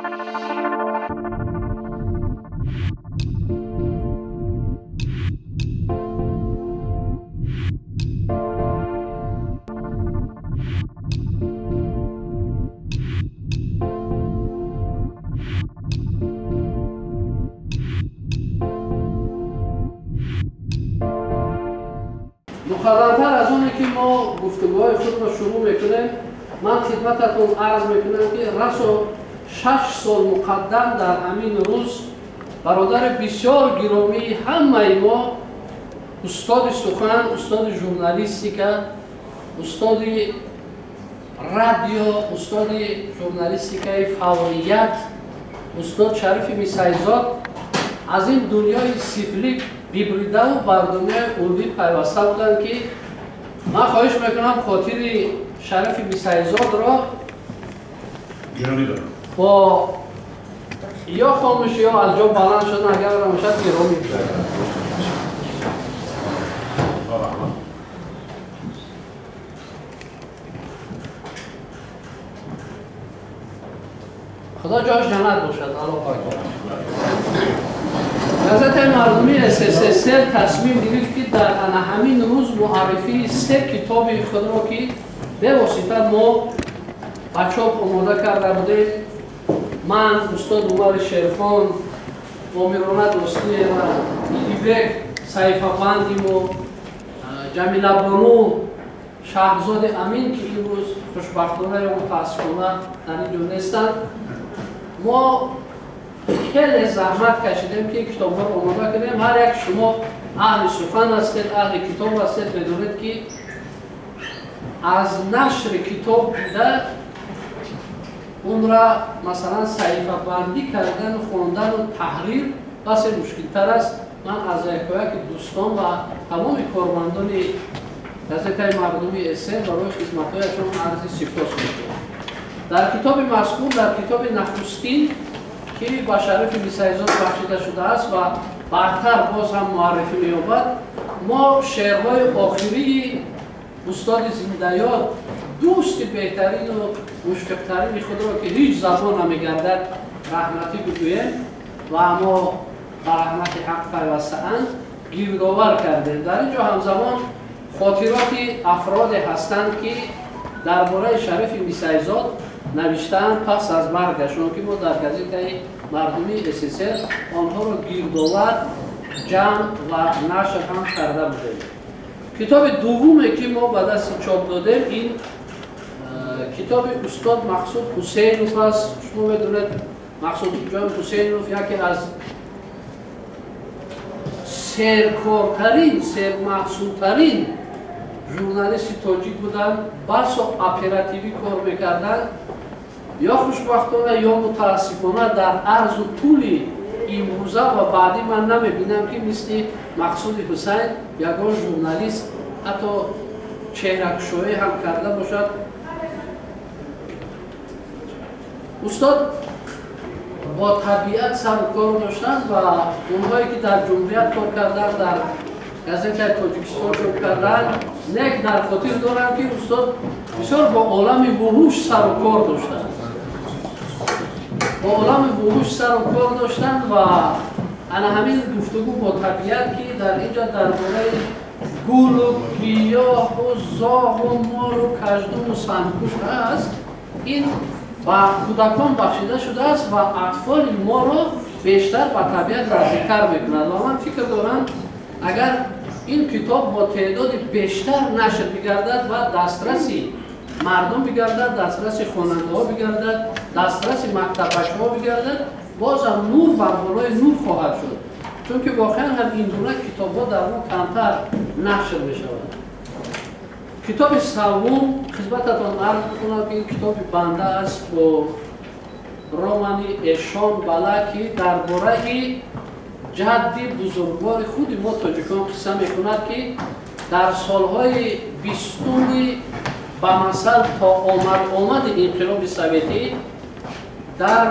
Муқаррартар аз оне ки мо гуфтугӯҳои худро шурӯъ мекунем, ман хидмататон арз мекунам, ки расо 6 сол муқаддам дар ҳамин рӯз бародари бисёр гиромии ҳамаи мо, устоди сухан, устоди журналистика, устоди радио, устоди журналистикаи фаврият, устод Шарифи Мисайзод аз ин дунёи сифлӣ бибридаву бар дунёи улвӣ пайваста буданд, ки ман хоҳиш мекунам, хотири Шарифи Мисайзодро бо ё хомӯшӣ, ё аз ҷо баланд шудан, агар бошад, гиромӣ бидорад. Худо ҷош ҷаннат бошад. Аллоҳу акбар. Газетаи мардумии СССР тасмим гирифт, ки дар ана ҳамин рӯз муаррифии се китоби худро, ки бевосита мо ба чоп омода карда будем, ман, устод Умари Шерхон, Омирона Достиева, Идибек саҳифабанди мо, Ҷамилабону, Шаҳзоди Амин, ки имрӯз хушбахтона ё мутаассифона дар ин ҷо нестанд. Мо хеле заҳмат кашидем, ки китобҳоро омода кунем. Ҳар як шумо аҳли сухан ҳастед, аҳли китоб ҳастед, медонед, ки аз нашри китоб дида онра, масалан, саҳифабандӣ кардану хондану таҳрир басе мушкилтар аст. Ман аз якояки дӯстон ва тамоми кормандони газетаи мардумии СССР барои хизматҳояшон арзи сипос мекунам. Дар китоби мазкур, дар китоби нахустин, ки ба Шарифи Мисайзод бахшида шудааст ва баъдтар боз ҳам муаррифӣ меёбад, мо шеърҳои охирии устоди зиндаёд, дӯсти беҳтарину мушфиқтарини худро, ки ҳеҷ забон намегардад раҳматӣ бигӯем ва мо ба раҳмати ҳақ пайвастаанд, гирдовар кардем. Дар ин ҷо ҳамзамон хотироти афроде ҳастанд, ки дар бораи Шарифи Мисайзод навиштаанд пас аз маргашон, ки мо дар газетаи мардумии СССР онҳоро гирдовар, ҷамъ ва нашр ҳам карда будем. Китоби дуввуме, ки мо ба дасти чоп додем, ин китоби устод Мақсуд Ҳусейнов аст. Шумо медонед, Мақсудҷон Ҳусейнов яке аз серкортарин, сермаҳсултарин журналисти тоҷик буданд, басо оперативӣ кор мекарданд. Ё хушбахтона, ё мутаассифона, дар арзу тӯли имрӯза ва баъдӣ ман намебинам, ки мисли Мақсуди Ҳусайн ягон журналист ҳатто чеҳракушоӣ ҳам карда бошад. Устод бо табиат сару кор доштанд ва онҳое, ки дар ҷумҳурият кор карданд, дар газетаи Тоҷикистон чоп карданд, нек дар хотир дорам, ки устод бисёр бо олами вуҳуш сару кор доштанд, бо олами вуҳуш сару кор доштанд. Ва ана ҳамин гуфтугӯ бо табиат, ки дар ин ҷо дар бораи гулу гиёҳу зоғу мору каждуму сангпӯш аст, ин ба кӯдакон бахшида шудааст ва атфоли моро бештар ба табиат наздиктар мекунад. Ва ман фикр дорам, агар ин китоб бо теъдоди бештар нашр бигардад ва дастраси мардум бигардад, дастраси хонандаҳо бигардад, дастраси мактаббачаҳо бигардад, бозам нур бар болои нур хоҳад шуд, чунки воқеан ҳам ин гуна китобҳо дар мо камтар нашр мешавад. Китоби саввум, хизмататон арз мекунам, ки ин китоби банда аст бо романи Эшон Бала, ки дар бораи ҷадди бузургвори худи мо тоҷикон қисса мекунад, ки дар солҳои бистуми, ба масал, то омад омади инқилоби советӣ, дар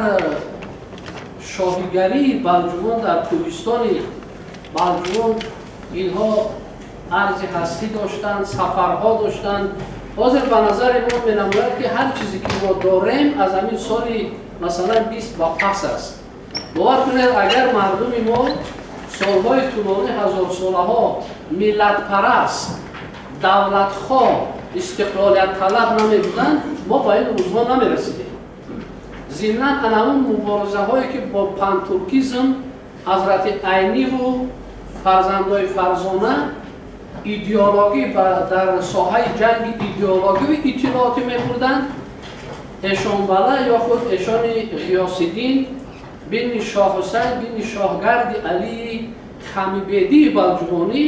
шоҳигарии Балҷувон, дар кӯҳистони Балҷувон инҳо арзи ҳастӣ доштанд, сафарҳо доштанд. Ҳозир ба назари мо менамояд, ки ҳар чизе ки мо дорем, аз ҳамин соли масалан 20 ба пас аст. Бовар кунед, агар мардуми мо солҳои тӯлонӣ, ҳазорсолаҳо миллатпараст, давлатхоҳ, истиқлолиятталаб намебуданд, мо ба ин рӯзҳо намерасидем. Зимнан ана ҳамон муборизаҳое ки бо пантуркизм ҳазрати Айниву фарзандои Фарзона идеологӣ ва дар соҳаи ҷанги идеологию иттилоотӣ мебурданд, Эшонбала ё худ Эшони Ғиёсиддин бини Шоҳ Ҳусайн бини Шоҳгарди Алии Хамибедии Балҷувонӣ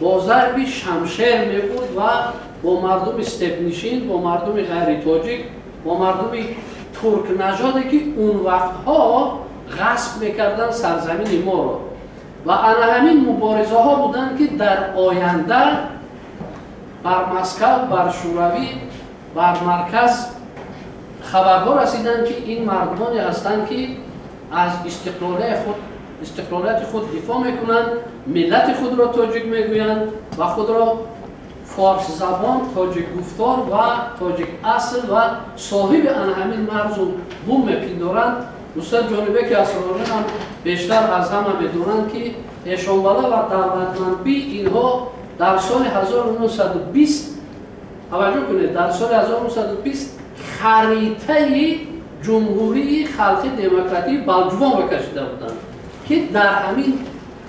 бо зарби шамшер мебуд ва бо мардуми степнишин, бо мардуми ғайритоҷик, бо мардуми туркнажоде ки он вақтҳо ғасб мекарданд сарзамини моро. Ва ана ҳамин муборизаҳо буданд, ки дар оянда бар Москав, бар Шӯравӣ, бар марказ хабарҳо расиданд, ки ин мардумоне ҳастанд, ки аз истиқлолияти худ дифоъ мекунанд, миллати худро тоҷик мегӯянд ва худро форсзабон, тоҷикгуфтор ва тоҷик асл ва соҳиби ана ҳамин марзу бум мепиндоранд. Устод Ҷонибеки Асрорӣ ҳам бештар аз ҳама медонанд, ки Эшонбала ва Давлатмандбӣ инҳо дар соли 1920, таваҷҷӯҳ кунед, дар соли 1920 харитаи Ҷумҳурии Халқи Демократии Балҷувонро кашида буданд, ки дар ҳамин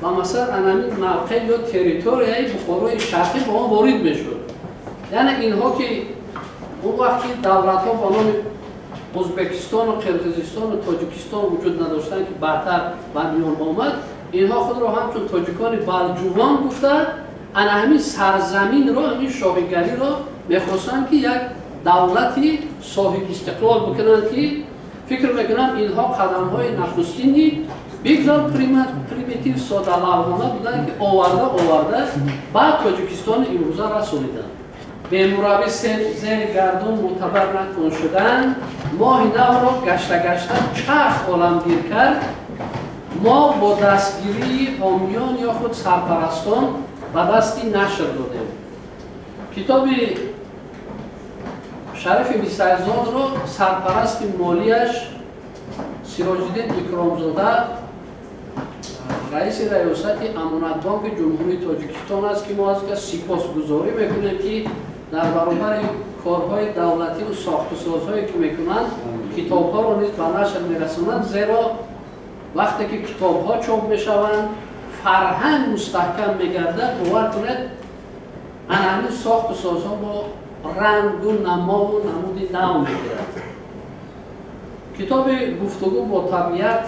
ба масалан ҳамин мавқеъ ё территорияи Бухорои Шарқӣ ба он ворид мешуд. Яъне инҳо ки он вақт ки давлатҳо ба номи Ӯзбекистону Қирғизистону Тоҷикистон вуҷуд надоштанд, ки баъдтар ба миён омад, инҳо худро ҳамчун тоҷикони Балҷувон гуфта, ана ҳамин сарзаминро, ҳамин шоҳигариро мехостанд, ки як давлати соҳибистиқлол бикунанд, ки фикр мекунам инҳо қадамҳои нахустини бигзор примитив содалавҳона буданд, ки оварда оварда ба Тоҷикистони имрӯза расониданд. Бемураббӣ зери гардун мӯътабар накун шуданд, моҳи навро гашта-гашта чарх оламгир кард. Мо бо дастгирии ҳомиён ё худ сарпарастон ба дасти нашр додем. Китоби Шарифи Бисайзодро сарпарасти молияш Сироҷиддин Икромзода, раиси раёсати Амонатбонки Ҷумҳурии Тоҷикистон аст, ки мо аз кас сипосгузорӣ мекунем, ки дар баробари корҳои давлативу сохтусозҳое ки мекунанд, китобҳоро низ ба нашр мерасонанд, зеро вақте ки китобҳо чоп мешаванд, фарҳанг мустаҳкам мегардад. Бовар кунед, ана ҳамин сохтусозҳо бо рангу намову намуди нав мегирад. Китоби «Гуфтугӯ бо табиат»,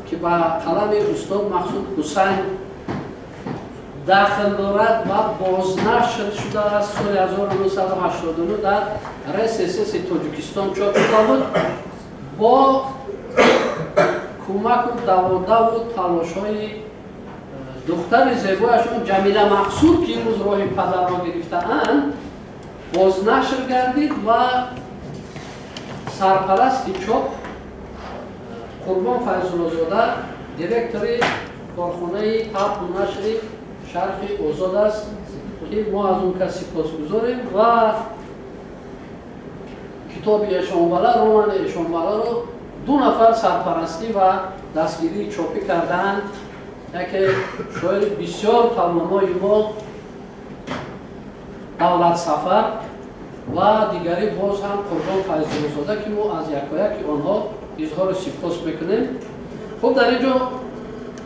ки ба қалами устод Мақсуд Ҳусайн дахл дорад ва бознашр шудааст, соли 1989 дар РСС Тоҷикистон чоп шуда буд, бо кӯмаку даводаву талошҳои духтари зебояшон Ҷамила Мақсуд, ки имрӯз роҳи падарро гирифтаанд, бознашр гардид ва сарпарасти чоп Қурбон Файзуллозода, директори корхонаи табъу нашри Шарқи Озод аст, ки мо аз он кас сипосгузорем. Ва китоби Эшонбала, романи Эшонбаларо ду нафар сарпарастӣ ва дастгирии чопӣ кардаанд. Яке шоири бисёр тавонои мо Давлатсафар ва дигари боз ҳам Қурбон Файзуллозода, ки мо аз якояки онҳо изҳори сипос мекунем. Хуб, дар ин ҷо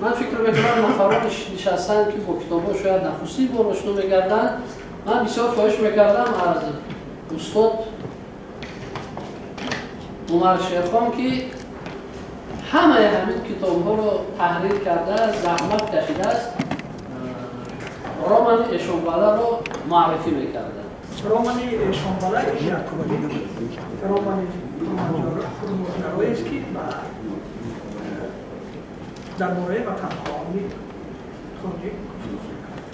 ман фикр мекунам нафароне нишастанд, ки бо китобҳо шояд нахустин бор ошно мегарданд. Ман бисёр хоҳиш мекардам аз устод Умар Шерхон, ки ҳамаи ҳамин китобҳоро таҳрир кардааст, заҳмат кашидааст, романи Эшонбаларо муаррифӣ мекарданд. Романи Эшонбала як романи пурмоҷароест, ки дар бораи ватанхоҳии тоҷик гуфтугӯ мекард.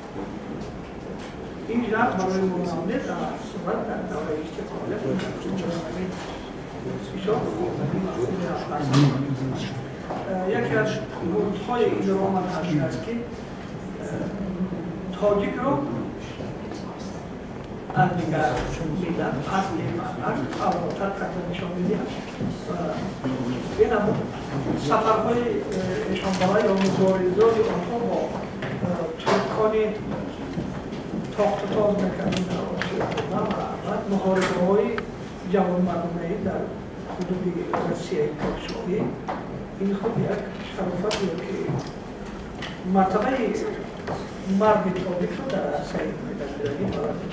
Ин жанр барои мо нав нест, дар сурат дар давраи истиқлолият бисёр хубе аст. Яке аз бурдҳои ин роман ҳамин аст, ки тоҷикро аз дигар миллат пас мебарад, аввалтар карда нишон медиҳад. Ин ҳамон сафарҳои эшонбала ё муборизоти онҳо бо туркони тохтутоз мекарданд дар Осиё ва баъд муҳорибаҳои ҷавонмардонаи дар ҳудуди Россияи подшоҳӣ, ин худ як шарофат ё ки мартабаи марди тоҷикро дар арсаи байналмилалӣ баланд.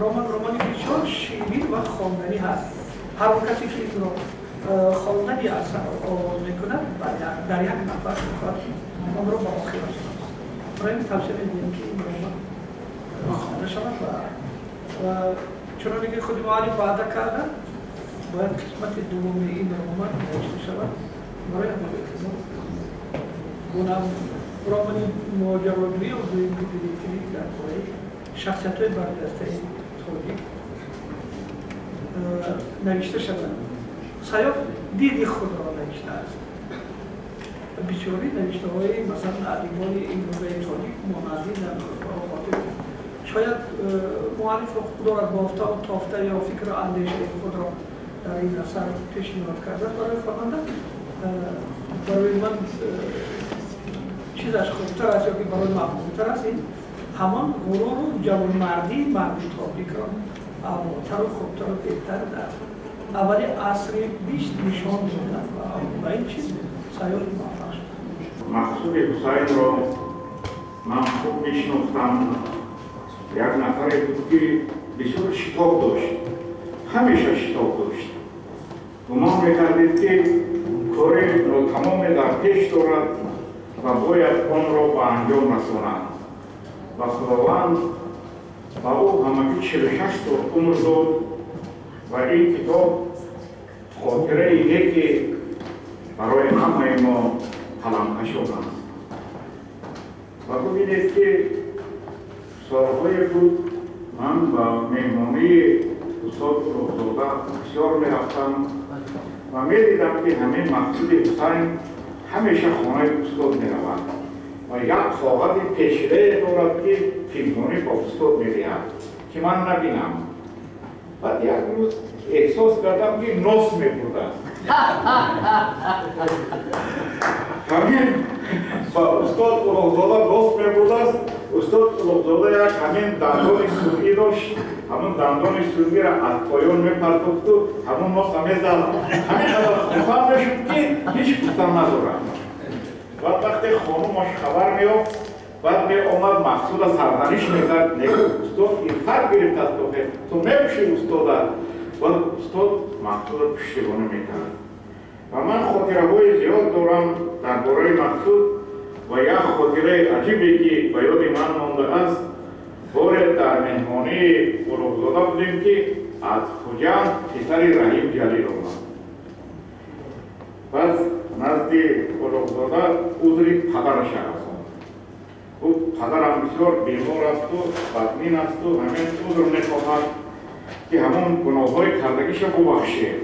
Роман романи бисёр ширин ва хонданӣ ҳаст. Ҳар он касе ки инро хондани асарро оғоз мекунад, дар як нафар мехоҳад онро ба охир расонад. Барои ин тавсия медиҳем, ки ин роман хонда шавад ва чуноне ки худи муаллиф ваъда карда, бояд қисмати дуввуми ин роман навишта шавад. Барои ҳамин гунам романи моҷароҷӯӣ ё гӯем ки детективӣ дар бораи шахсиятҳои барҷастаи тоҷик навишта шавад. Сайёф диди худро навиштааст. Бисёри навиштаҳои масалан адибони имрӯзаи тоҷик монандӣ дар хотир шояд муаллиф ҳуқуқ дорад бофтаву тофта ё фикру андешаи худро дар ин асар пешниҳод кардааст барои хонанда. Барои ман чизаш хубтар аст ё ки барои маъмултар аст, ин ҳамон ғуруру ҷавонмардии марди тоҷикро аълотару хубтару беҳтар дар аввали асри 20 нишон додад ва ин чиз Сайёф муваффақ шуд. Мақсуди Ҳусайнро ман хуб мешинохтам. Як нафаре буд, ки бисёр шитоб дошт, ҳамеша шитоб дошт. Гумон мекардед, ки кори нотамоме дар пеш дорад ва бояд онро ба анҷом расонад. Ва Худованд ба ӯ ҳамагӣ 46 сол умр дод ва ин китоб хотираи неке барои ҳамаи мо қаламкашон аст. Ва бубинед, ки солҳое буд, ман ба меҳмонии устод Улуғзода бисёр мерафтам ва медидам, ки ҳамин Мақсуди Ҳусайн ҳамеша хонаи устод меравад ва як коғази пешидае дорад, ки пинҳонӣ ба устод медиҳад, ки ман набинам. Баъд як рӯз эҳсос кардам, ки нос мебурдааст. Ҳамин ба устод Улуғзода нос мебурдааст. Устод Улуғзода як ҳамин дандони сунъӣ дошт, ҳамон дандони сунъиро аз поён мепартохту ҳамон носа мезад. Ҳамин қадар хурсанд мешуд, ки ҳеҷ гуфтан надорад. Баъд вақте хонумаш хабар меёфт, баъд меомад, Мақсуда сарзаниш мезад: мегуфт, устод инфаркт гирифтааст, охе ту мекуши устода. Баъд устод Мақсуда пуштибонӣ мекард. Ва ман хотираҳои зиёд дорам дар бораи Мақсуд ва як хотираи аҷибе, ки ба ёди ман мондааст, боре дар меҳмонии Улуғзода будем, ки аз Хуҷанд писари Раҳим Ҷалил омад. Пас назди Улуғзода узри падараша расонд. Гуфт, падарам бисёр бемор асту бадмин асту ҳамин узр мехоҳад, ки ҳамон гуноҳҳои кардагиша бубахшед.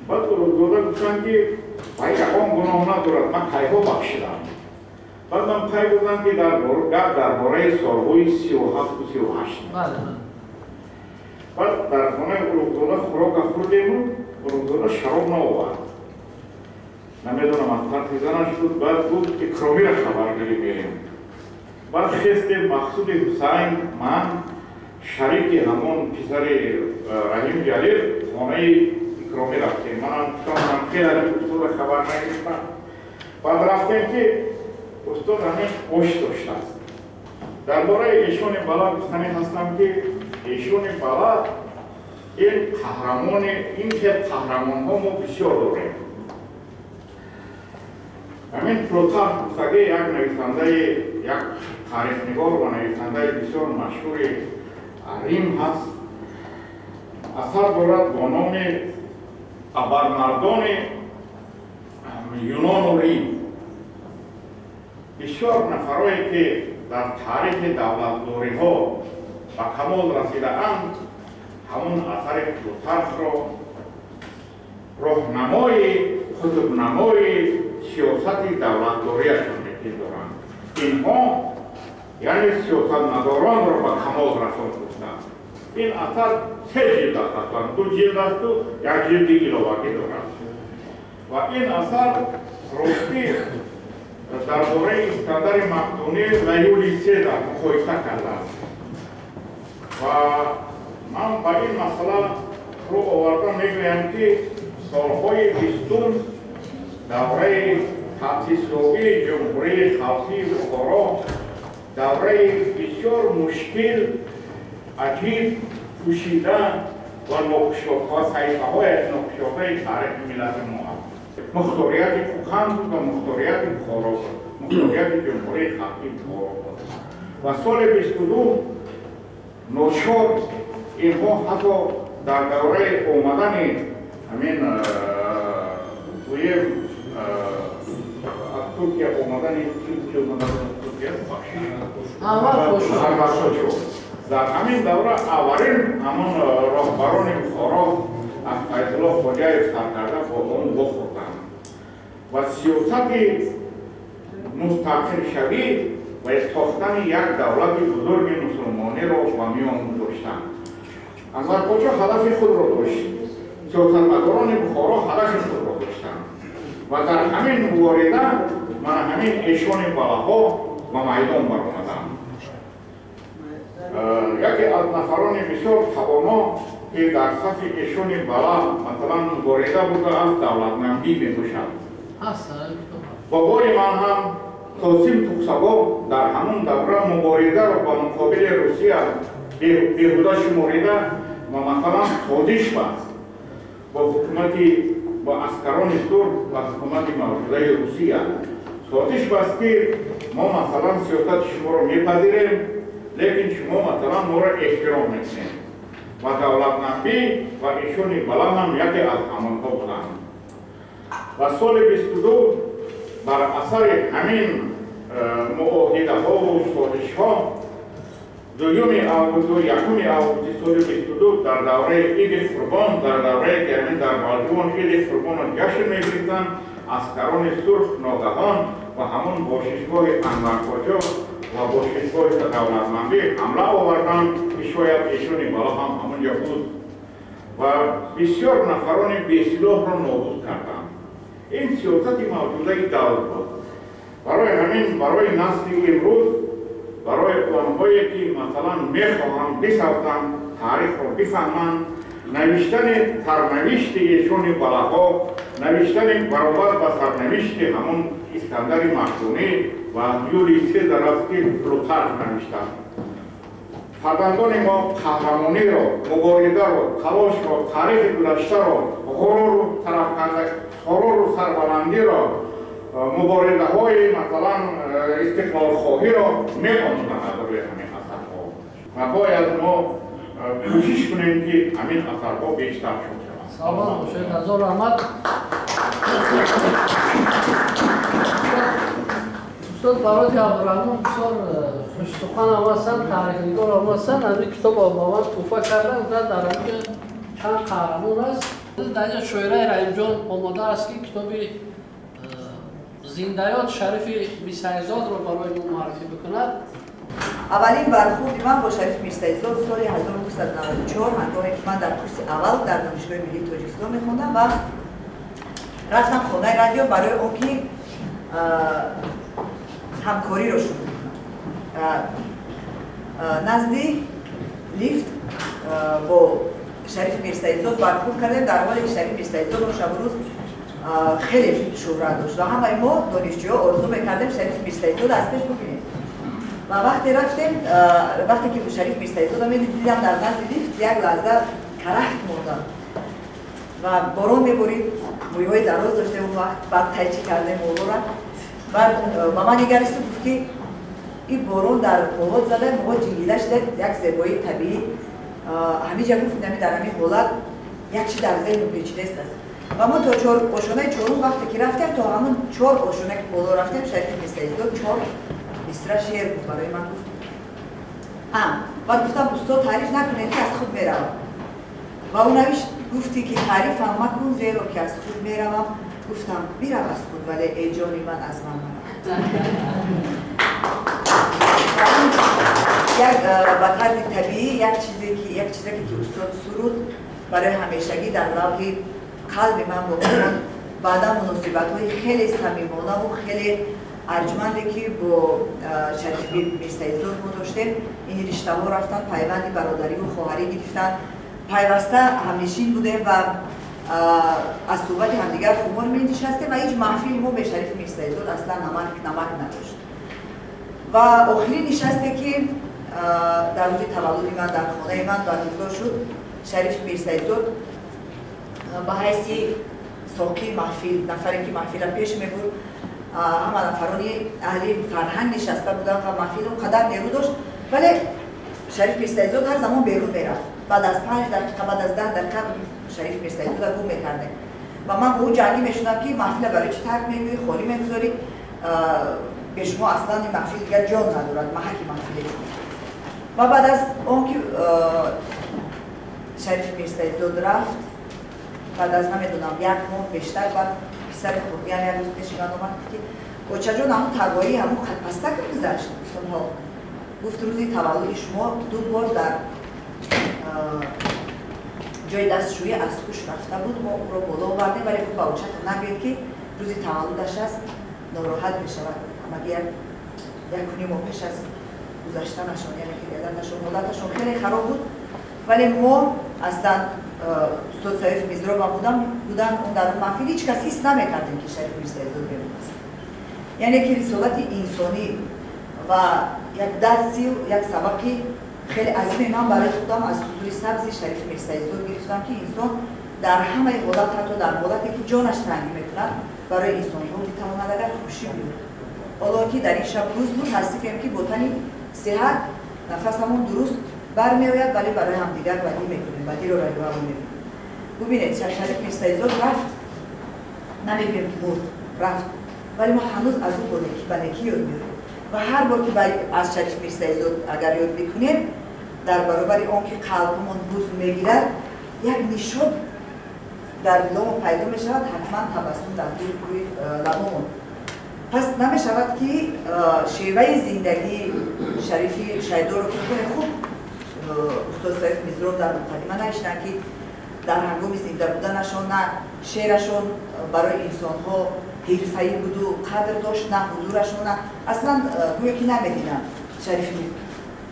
Баъд Улуғзода гуфтанд, ки вай ягон гуноҳ надорад, ман кайҳо бахшидам. Баъд ман пай бурдам, ки гап дар бораи солҳои 37-у 38. Баъд дар хонаи Улуғзода хӯрока хӯрдему Улуғзода шароб наовард. Намедонам, аз тарси занаш буд. Баъд гуфт, Икромира хабаргирӣ мерем. Баъд хестем, Мақсуди Ҳусайн, ман, шарики ҳамон писари Раҳим Ҷалил, хонаи Икромӣ рафтем. Манам гуфтам, ман хеле аз устода хабар нагирифтам. Баъд рафтем, ки устод ҳамин ош доштааст. Дар бораи эшони бала гуфтанӣ ҳастам, ки эшони бала ин қаҳрамони, ин хел қаҳрамонҳо мо бисёр дорем. Ҳамин Плутарх гуфтагӣ, як нависандаи, як таърихнигор ва нависандаи бисёр машҳури Рим ҳаст, асар дорад бо номи Абармардони Юнону Рим. Бисёр нафарое, ки дар таърихи давлатдориҳо ба камол расидаанд, ҳамон асари Плутархро роҳнамои, қутбнамои сиёсати давлатдориашон мепиндоранд. Инҳо яъне сиёсатмадоронро ба камол расон гуфтанд. Ин асар се ҷилд аст, аслан ду ҷилд асту як ҷилди иловагӣ дорад. Ва ин асар ростӣ дар бораи Искандари Мақдунӣ ва Юлий Сезар муқоиса кардааст. Ва ман ба ин масъала рӯ оварда мегӯям, ки солҳои бистум давраи таъсисёбии Ҷумҳурии Халқии Бухоро давраи бисёр мушкил, аҷиб, пӯшида ва нокушодҳо, саҳифаҳояш нокушодаи таърихи миллати мо аст. Мухторияти Кӯканд буд ва мухторияти Бухоро буд, мухторияти Ҷумҳурии Халқии Бухоро буд. Ва соли 22 ночор инҳо ҳатто дар давраи омадани ҳамин гӯем аз Туркия омадани Туркия бахшиш дар ҳамин давра аввалин ҳамон роҳбарони Бухоро аз Файзулло Хоҷаев сар карда бо он вохӯрданд ва сиёсати мустақилшавӣ ва сохтани як давлати бузурги мусулмониро ба миён гузоштанд. Анвар Поҷо ҳадафи худро дошт, сиёсатмадорони Бухоро ҳадафи худро доштанд ва дар ҳамин мубориза мана ҳамин эшони балаҳо ба майдон баромаданд. Яке аз нафарони бисёр тавоно ки дар сафи эшони бала масалан мубориза будааст, Давлатнамбӣ мебошад. Бобои ман ҳам Қосим Тухсабов дар ҳамон давра муборизаро ба муқобили Русия беҳуда шуморида ва масалан созиш баст бо ҳукумати, бо аскарони сурх ва ҳукумати мавҷудаи Русия. Созиш баст, ки мо масалан сиёсати шуморо мепазирем, лекин шумо масалан моро эҳтиром мекунед. Ва Давлатнамбӣ ва эшони бала ҳам яке аз ҳамонҳо буданд. Ва соли 22 бар асари ҳамин муоҳидаҳову созишҳо дуюми августу якуми августи соли 22 дар давраи Иди Қурбон, дар даврае ки ҳамин дар Балҷувон Иди Қурбонро ҷашн мегирифтанд, аскарони сурх ногаҳон ва ҳамон бошишгоҳи Анварпоҷо ва бошишгоҳи Давлатмандӣ ҳамла оварданд, ки шояд эшони бало ҳам ҳамонҷо буд ва бисёр нафарони бесилоҳро нобуд карданд. Ин сиёсати мавҷудаи давр буд. Барои ҳамин барои насли имрӯз, барои онҳое ки масалан мехоҳанд бисавзанд, таърихро бифаҳманд, навиштани сарнавишти эшони балаҳо, навиштани баробар ба сарнавишти ҳамон Искандари Мақдунӣ ва Юлий Сезар аст, ки Плутарх навиштааст. Фарзандони мо қаҳрамониро, муборизаро, талошро, таърихи гузаштаро, ғуруру ғуруру сарбаландиро, муборизаҳои масалан истиқлолхоҳиро меомӯзанд аз рӯи ҳамин асарҳо. Ва бояд мо кӯшиш кунем, ки ҳамин асарҳо бештар шуд шаванд. Саломат бошед, ҳазор раҳмат. Устод Бароти Абдураҳмон бисёр хушсухан ҳам ҳастанд, таърихнигор ҳам ҳастанд. Ҳамин китобро ба ман туҳфа карданд. Дар ҳамин чанд қаҳрамон аст. Дар инҷо шоираи Раҳимҷон омода аст, ки китоби зиндаёд Шарифи Мирсаидзодро барои мо муаррифӣ бикунад. Аввалин бархӯрди ман бо Шариф Мирсаидзод соли 1994, ҳангоме ки ман дар курси аввал дар Донишгоҳи миллии Тоҷикистон мехондам ва рафтам хонаи радио барои он ки ҳамкориро шурӯъ кунам. Назди лифт бо Шариф Мирсаидзод бархӯрд кардем, дар ҳоле ки Шариф Мирсаидзод он шабу рӯз хеле шӯҳрат дошт ва ҳамаи мо донишҷӯҳо орзу мекардем Шариф Мирсаидзодро аз пеш бубинем. Ва вақте рафтем, вақте ки Шариф Мирсаидзодро медидам дар назди лифт, як лаҳза карахт мондам ва борон меборид, мӯйҳои дароз доштем он вақт, баъд тайчӣ кардем мӯҳоро. Баъд ба ман нигаристу гуфт, ки ин борон дар мӯҳот зада, мӯҳот ҷингида шуда, як зебоии табиӣ. Ҳамиҷа гуфт, ами дар ҳамин ҳолат як чи дар зеҳну печидааст. Ва мо то ошонаи чорум вақте ки рафтем, то ҳамон чор ошона ки боло рафтем, Шариф Мирсаидзод чор мисра шеър гуфт барои ман. Гуфт, баъд гуфтам, устод, таъриф накунед, ки аз худ меравам. Ва ӯ навишт, гуфтӣ ки таърифам макун, зеро ки аз худ меравам. Гуфтам, бирав аз худ, вале эҷони ман аз ман марав. Як ба тарзи табиӣ як чизе ки устод суруд барои ҳамешагӣ дар лавҳи қалби ман боқӣ монд. Баъдан муносибатҳои хеле самимонаву хеле арҷманде ки бо Шариф Мирсаидзод мо доштем, ин риштаҳо рафтанд, пайванди бародариву хоҳарӣ гирифтанд, пайваста ҳамнишин будем ва аз суҳбати ҳамдигар хумор менишастем ва ҳеҷ маҳфили мо бе Шариф Мирсаидзод аслан намак надошт. Ва охирин нишасте ки дар рӯзи таваллуди ман дар хонаи ман баргузор шуд, Шариф Мирсаидзод ба ҳайси соқии маҳфил, нафаре ки маҳфила пеш мебурд, ҳама нафарони аҳли фарҳанг нишаста буданд ва маҳфил он қадар нерӯ дошт, вале Шариф Мирсаидзод ҳар замон берун мерафт. Баъд аз 5 дақиқа, баъд аз 10 дақиқа Шариф Мирсаидзодро гум мекардем ва ман бо ӯ ҷангӣ мешудам ки маҳфила барои чӣ тарк мегӯӣ, холӣ мегузорӣ, бе шумо аслан ин маҳфил дигар ҷон надорад, маҳаки маҳфиле. Ва баъд аз он ки Шариф Мирсаидзод рафт, баъд аз намедонам як моҳ бештар, баъд писари хурдиам як рӯз пеши ман омад, гуфт ки очаҷон, ҳамун тагоӣ ҳамун хатпастак гузашт. Гуфтам ҳо. Гуфт рӯзи таваллуди шумо 2 бор дар ҷои дастшӯӣ аз ҳуш рафта буд, мо ӯро боло овардем, вале гуфт ба очатон нагӯед ки рӯзи таваллудаш аст, нороҳат мешавад. Ҳамагӣ 1.5 моҳ пеш аз гузаштанашон, яъне ки риядаташон, ҳолаташон хеле хароб буд, вале мо аслан устод Саиф Мизробам буданд, он дар он маҳфил ҳеҷ кас ҳис намекардем ки Шариф Мирсаидзод берун аст. Яъне ки рисолати инсонӣ ва як дарси, як сабақи хеле азиме ман барои худам аз ҳузури сабзи Шариф Мирсаидзод гирифтам, ки инсон дар ҳамаи ҳолат, ҳатто дар ҳолате ки ҷонаш тангӣ мекунад, барои инсонҳо метавонад агар хушӣ биёрад. Ҳоло ки дар ин шаб рӯз буд, ҳастифем ки бо тани сеҳат нафасамон дуруст бармеояд, вале барои ҳамдигар бадӣ мекунем, бадиро раёамо мебинем. Бубинед, Шариф Мирсаидзод рафт, намегӯем ки мурд, рафт, вале мо ҳанӯз аз ӯ ба некӣ ёд меорем ва ҳар бор ки аз Шариф Мирсаидзод агар ёд мекунем, дар баробари он ки қалбамон ҳузн мегирад, як нишод дар диломон пайдо мешавад, ҳатман табассум дар рӯи лабомон. Пас намешавад ки шеваи зиндагии Шарифи Шайдоро ки хеле хуб устод Саиф Мизроб дар муқаддима навиштанд, ки дар ҳангоми зинда буданашон на шеърашон барои инсонҳо ҳирфаӣ буду қадр дошт, на ҳузурашон, на аслан гӯё ки намедиданд Шарифи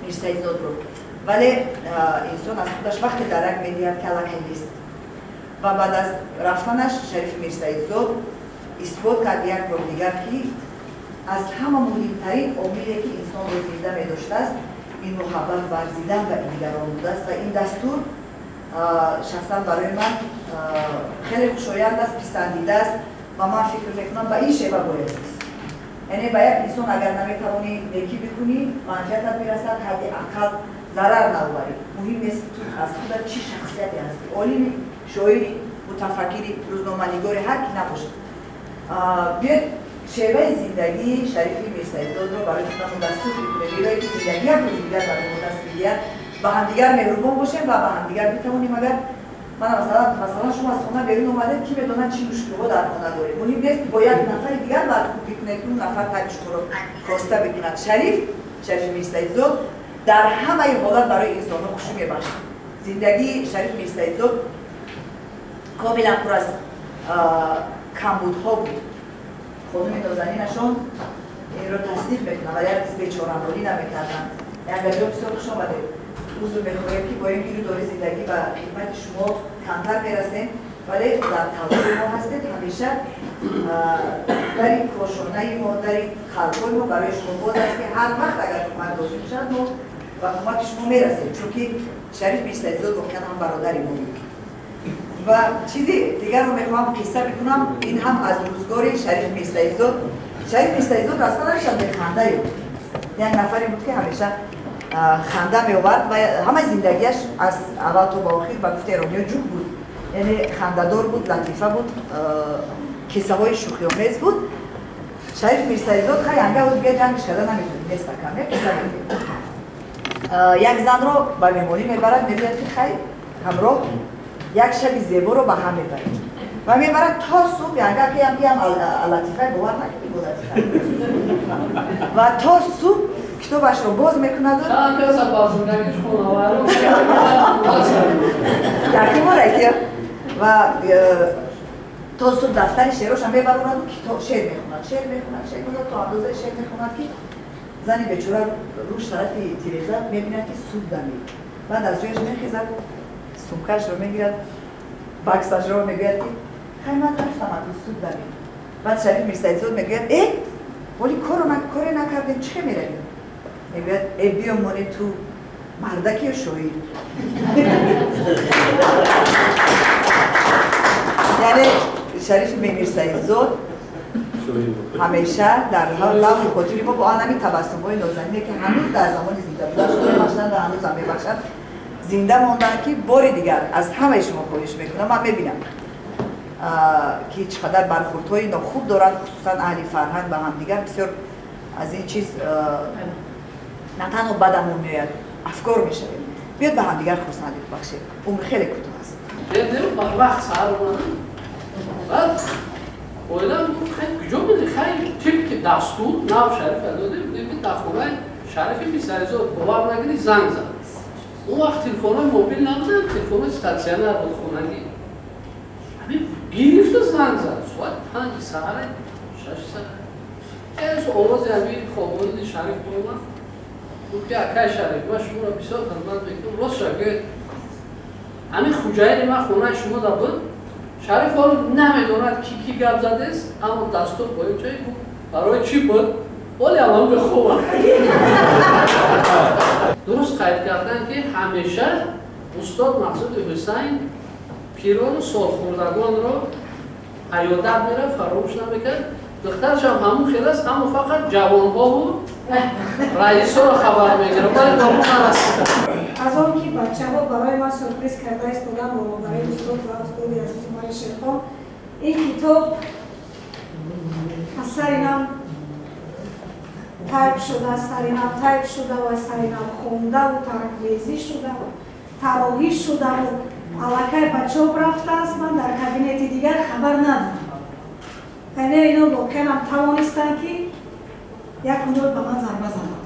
Мирсаидзодро, вале инсон аз худаш вақте дарак медиҳад ки аллакай нест. Ва баъд аз рафтанаш Шариф Мирсаидзод исбот кард як бор дигар ки аз ҳама муҳимтарин омиле ки инсонро зинда медоштааст, ин муҳаббат варзидан ба дигарон будааст. Ва ин дастур шахсан барои ман хеле хушоянд аст, писандида аст ва ман фикр мекунам ба ин шева бояд зист. Яъне ба як инсон агар наметавонӣ некӣ бикунӣ, манфиатат бирасад, ҳадди ақал зарар наоварӣ. Муҳим нест ту аз худат чӣ шахсияте ҳастӣ, олими, шоири, мутафаккири, рӯзноманигори, ҳар ки набошад. Биёед шеваи зиндагии Шарифи Мирсаидзодро барои худамон дастур бикунем, зеро ки зиндагӣ як рӯзи дигар барои мо даст медиҳад, ба ҳамдигар меҳрубон бошем ва ба ҳамдигар битавонем. Агар ман масалан шумо аз хона берун омадед, ки медонад чӣ мушкилҳо дар хона доред, муҳим нест бо як нафари дигар бояд хуб бикунед, он нафар таби шуморо коста бикунад. Шариф Мирсаидзод дар ҳамаи ҳолат барои инсонҳо хушӣ мебахшад. Зиндагии Шариф Мирсаидзод комилан пур аз камбудҳо буд. Хонуми нозанинашон инро тасдиқ мекунад, вале як бечорандолӣ намекарданд. Янгаҷон, бисёр хуш омадед. Узр мехоҳем ки бо ин гиру дори зиндагӣ ба хидмати шумо камтар мерасем, вале дар талои мо ҳастед ҳамеша. Дари кошонаи мо, дари қалбҳои мо барои шумо боз аст ки ҳар вақт агар кӯмак лозим шавад, мо ба кӯмаки шумо мерасем, чунки Шариф Мирсаидзод воқеан ҳам бародари мо буд. Ва чизи дигарро мехоҳам қисса бикунам, ин ҳам аз рӯзгори Шариф Мирсаидзод. Шариф Мирсаидзод аслан ҳамеша беханда буд, як нафаре буд ки ҳамеша ханда меовард ва ҳамаи зиндагиаш аз аввал то ба охир ба гуфти эрониё ҷук буд, яъне хандадор буд, латифа буд, қиссаҳои шӯхиомез буд. Шариф Мирсаидзод хай анга ӯ дигар ҷангиш карда наметавонист, нестакам як қисса мегӯяд. Як занро ба меҳмонӣ мебарад, мегӯяд ки хай ҳамроҳ як шаби зеборо ба ҳам мебарем ва мебарад то субҳ. Янга ки ам латифаи бовар накунӣ бо латифа, ва то субҳ Китобашро боз мекунаду якимораки ва то субҳ дафтари шеъроша мебаронаду шеър мехонад, шеър мехонад, шеър мехонад, то андозаи шеър мехонад, ки зани бечора рӯш тарафи тиреза мебинад, ки субҳ дамид. Баъд аз ҷояш мехезад, сумкаашро мегирад, баксашро, мегӯяд, ки хай, ман рафтам, аку субҳ дамид. Баъд Шариф Мирсаидзод мегӯяд: «Э, воли коре накардем, чӣ хел меравем?» Мегӯяд: «Э, биё, моне, ту мардаки ё шоир?» Яъне Шариф Мирсаидзод ҳамеша дар лавҳи хотири мо бо анами табассумҳои нозанине, ки ҳанӯз дар замони зинда буданашон мебахшанд ва ҳанӯзам мебахшанд, зинда монданд, ки бори дигар аз ҳамаи шумо хоҳиш мекунам. Ман мебинам, ки чӣ қадар бархурдҳои нохуб доранд, хусусан аҳли фарҳанг ба ҳамдигар. Бисёр аз ин чиз на танҳо бадамон меояд, афкор мешавем. Биёд, ба ҳамдигар хурсандӣ бибахшем, умр хеле кӯтоҳ аст. Барвақт саҳар омадам. Баъд оилам гуфт: «Хай, куҷо будӣ?» Хай, тибқи дастур нав Шарифа додем, будем, ки дар хонаи Шарифи Мирсаидзод. Бовар накунӣ, занг зад. Он вақт телефонҳои мобил набуданд, телефонҳои стационар буд, хонагӣ. Ҳамин гирифта занг зад соати 5 саҳара, 6 саҳар. Эс овози ҳамин хобони Шариф омад, гуфт, ки: «Акай Шариф, ман шуморо бисёр хизмат мекунам, ростша гӯед, ҳамин хуҷаини ман хонаи шумо да буд?» Шариф ҳоло намедонад, ки ки гап задест, аммо дастур бо ин ҷой гуфт, барои чӣ буд, ҳоли алон бехоба. Дуруст қайд кардан, ки ҳамеша устод Мақсуди Ҳусайн пирону солхӯрдагонро аёдат мерафт, фаромӯш намекард. Духтаршам ҳамун хел аст, аммо фақат ҷавонҳову раисоро хабар мегирад, вале ба мо нарасид. Аз он ки бачаҳо барои ман сюрприз карда истодан бо барои устод ва устоди азизи Умари Шерхон, ин китоб аз сари нав тайп шуда, аз сари нав тайп шуда ва аз сари нав хондаву тарақрезӣ шуда, тароҳӣ шудаву аллакай ба чоп рафтааст. Ман дар кабинети дигар хабар надорам, яъне ино воқеан тавонистанд, ки як муддат ба ман зарба зананд.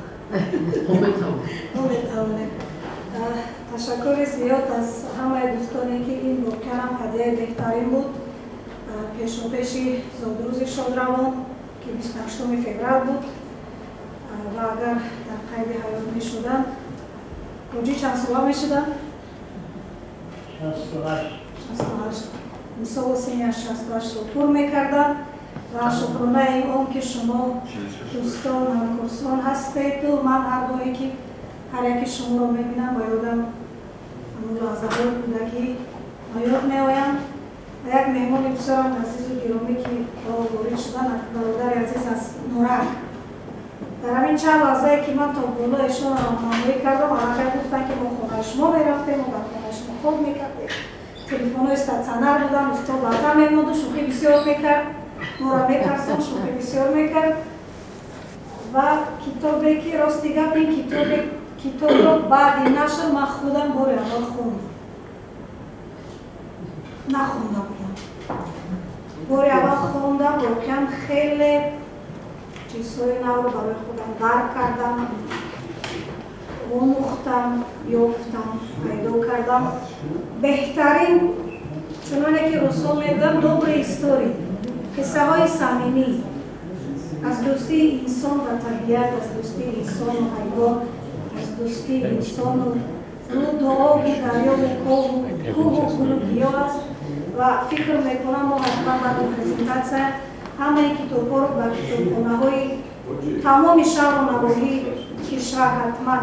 Метавонем. Ташаккури зиёд аз ҳамаи дӯстоне, ки ин воқеанам ҳадияи беҳтарин буд пешопеши зодрӯзи шодравон, ки 28 феврал буд. Ва агар дар қайди ҳаёт мешуданд, ҳоҷӣ чанд сола мешуданд? 68. Мисолу синни 68-ро пур мекарданд. Ва шукронаи он ки шумо дӯстон, ҳамкурсон ҳастеду ман ҳар гоҳе ки ҳар яки шуморо мебинам, ба ёдам ҳамон лаҳзаҳои кӯдакӣ ба ёд меоянд. Ва як меҳмони бисёрам азизу гиромӣ, ки ворид шудан, бародари азиз аз Норак, дар ҳамин чанд лаҳзае ки ман то боло эшонро роҳнамоӣ кардам, аллакай гуфтанд, ки мо хонаи шумо мерафтем, мо дар хонаи шумо хоб мекардем, телефонҳои стационар буданд, устод лата мемонду, шӯхӣ бисёр мекард, моро метарсон, шӯхӣ бисёр мекард. Ва китобе ки, рости гап, ин китобро баъди нашр ман худам бори аввал хондам, нахонда будам, бори аввал хондам. Воқеан хеле чизҳои навро барои худам дарк кардам, омӯхтам, ёфтам, пайдо кардам. Беҳтарин, чуноне ки русҳо мегӯянд, добрые истории, қиссаҳои самимӣ аз дӯстии инсон ва табиат, аз дӯстии инсону ҳайвон, аз дӯстии инсону руду обу дарёву кову кӯҳу гулу гиёҳ аст. Ва фикр мекунам, мо ҳатман баъди презентатсия ҳамаи китобҳоро ба китобхонаҳои тамоми шаҳру навоҳии кишвар ҳатман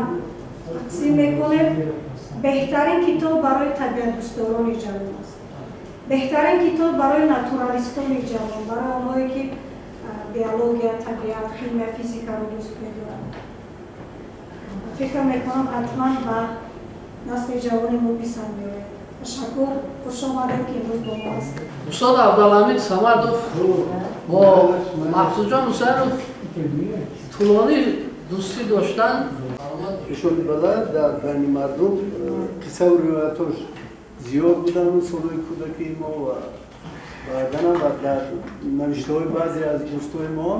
тақсим мекунем. Беҳтарин китоб барои табиатдӯстдорони ҷавон аст, беҳтарин китоб барои натуралистони ҷавон, барои онҳое ки биология, табиат, химия, физикаро дӯст медоранд. Фикр мекунам, ҳатман ба насли ҷавони мо писанд меояд. Ташаккур, хуш омадед, ки имрӯз бо мо ҳастед. Устод Абдулҳамид Самадов бо Мақсудҷон Ҳусайнов тӯлонӣ дӯстӣ доштанд. Ишон бала дар байни мардум қиссаву ривоятош зиёд буданд солҳои кӯдакии мо ва баъданам ва дар навиштаҳои баъзе аз дӯстои мо.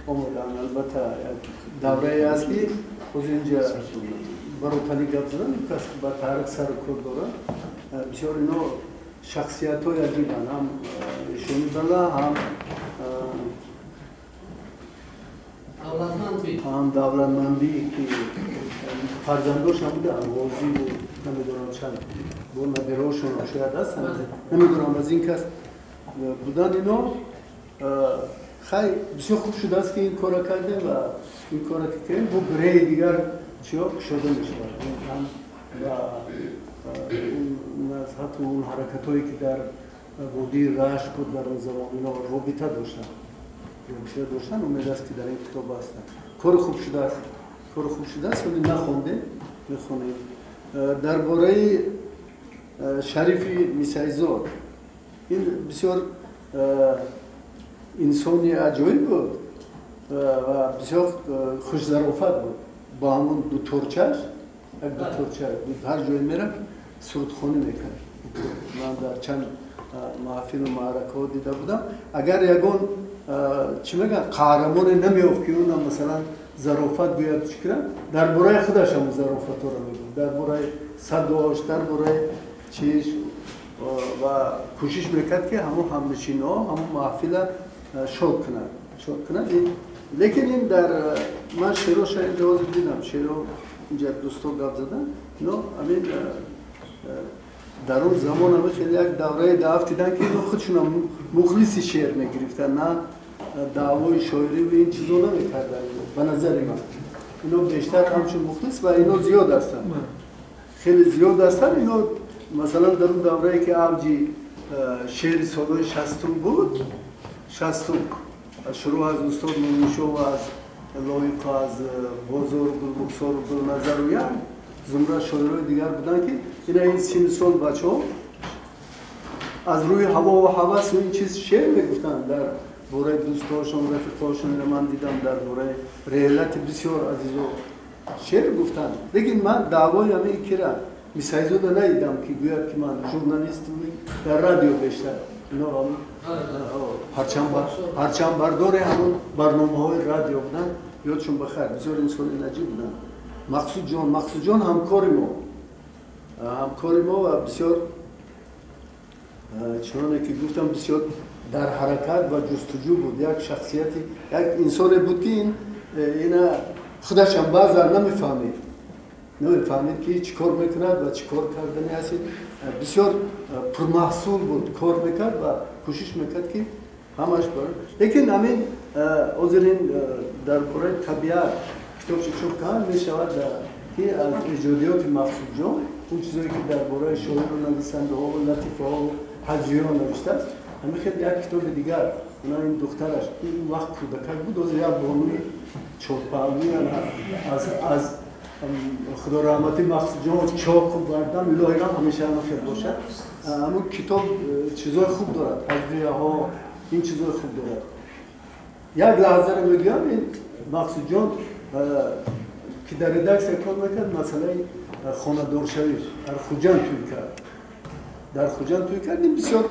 омаданд. Албатта як даврае аст ки ҳозир инҷа баротани гап задан, кас ба таърих сару кор дорад. Бисёр ино шахсиятҳои аҷибанд, ҳам Эшони Бала, ҳам Давлатмандӣ, ки фарзандошам буданд, Ғозиву намедонам чанд бо набираҳошон шояд ҳастанд, намедонам аз ин кас будан. Ино хай бисёр хуб шудааст ки ин корро кардем ва ин корро ки кардем, бо гиреҳи дигар чиё кушода мешавад. Ҳам ва назҳату он ҳаракатҳое ки дар водии Рашт буд дар он замон, ино робита доштанд. Умед аст ки дар ин китоб ҳастанд. Кори хуб шудааст, кори хуб шудааст, вале нахондем, мехонем. Дар бораи Шарифи Мисайзод, ин бисёр инсони аҷоиб буд ва бисёр хушзарофат буд. Бо ҳамон дуторчаш, як дуторча ҳар ҷое мерафт, сурудхонӣ мекард. Ман дар чанд маҳфилу маъракаҳо дида будам. Агар ягон чӣ мегӯянд, қаҳрамоне намеёфт ки ӯна масалан зарофат гӯяд, чӣ кунад, дар бораи худаш ҳамон зарофатҳоро мегӯфт, дар бораи садош, дар бораи чиш, ва кӯшиш мекард ки ҳамон ҳамнишинҳо, ҳамон маҳфила шод кунад, шод кунад. Лекин ин дар ман шеъроша инҷа ҳозир дидам, шеъро инҷа дӯсто гап задан, ино ҳамин дар он замон ҳама хеле як давраи даъфтидан ки ино худшонам мухлиси шеър мегирифтанд, на даъвои шоирӣ ва ин чизо намекарданд. Ба назари ман ино бештар ҳамчун мухлис, ва ино зиёд ҳастанд, хеле зиёд ҳастанд. Ино масалан дар он даврае ки авҷи шеъри солҳои 60-ум буд, 60-ум шурӯъ аз устод Муминшо ва аз Лоиқ, аз Бозор, Гулрухсору Гулназару як зумра шоирои дигар буданд ки ина ин сину сол бачаҳо аз рӯи ҳаво ва ҳавасу ин чиз шеър мегуфтанд дар бораи дӯстҳошон, рафиқҳошон. Ина ман дидам дар бораи реҳлати бисёр азизо шеър гуфтанд. Лекин ман даъвои ҳамин кира Мисайзода надидам ки гӯяд ки ман журналист, дар радио бештар ино парчамбардори ҳамон барномаҳои радио буданд. Ёдшон бахайр, бисёр инсони наҷиб буданд. Мақсудҷон, Мақсудҷон ҳамкори мо, ҳамкори мо ва бисёр чуноне ки гуфтам, бисёр дар ҳаракат ва ҷустуҷӯ буд. Як шахсияти, як инсоне буд ки ина худашам баъзан намефаҳмид, ки чӣ кор мекунад ва чӣ кор кардани ҳаст. Бисёр пурмаҳсул буд, кор мекард ва кӯшиш мекард ки ҳамаш бар. Лекин ҳамин ҳозир ин дар бораи табиат китобча чоп кард мешавад ки аз эҷодиёти Мақсудҷон он чизое ки дар бораи шоиру нависандаҳо, латифаҳо, ҳаҷвиҳо навиштааст, ҳамин хел як китоби дигар. Она ин духтараш ин вақт кӯдакак буд, ҳозир як бонуи чорпаҳлӯи аз худо раҳматӣ Мақсудҷон чоқу бардам, илоҳирам ҳамеша ҳама хел бошад. Ҳамон китоб чизои хуб дорад, ҳаҷвияҳо, ин чизои хуб дорад. Як лаҳзаро мегӯям, ин Мақсудҷон ки дар редаксия кор мекард, масъалаи хонадоршавиш дар Хуҷанд тӯй кард, дар Хуҷанд тӯй кард. Ин бисёр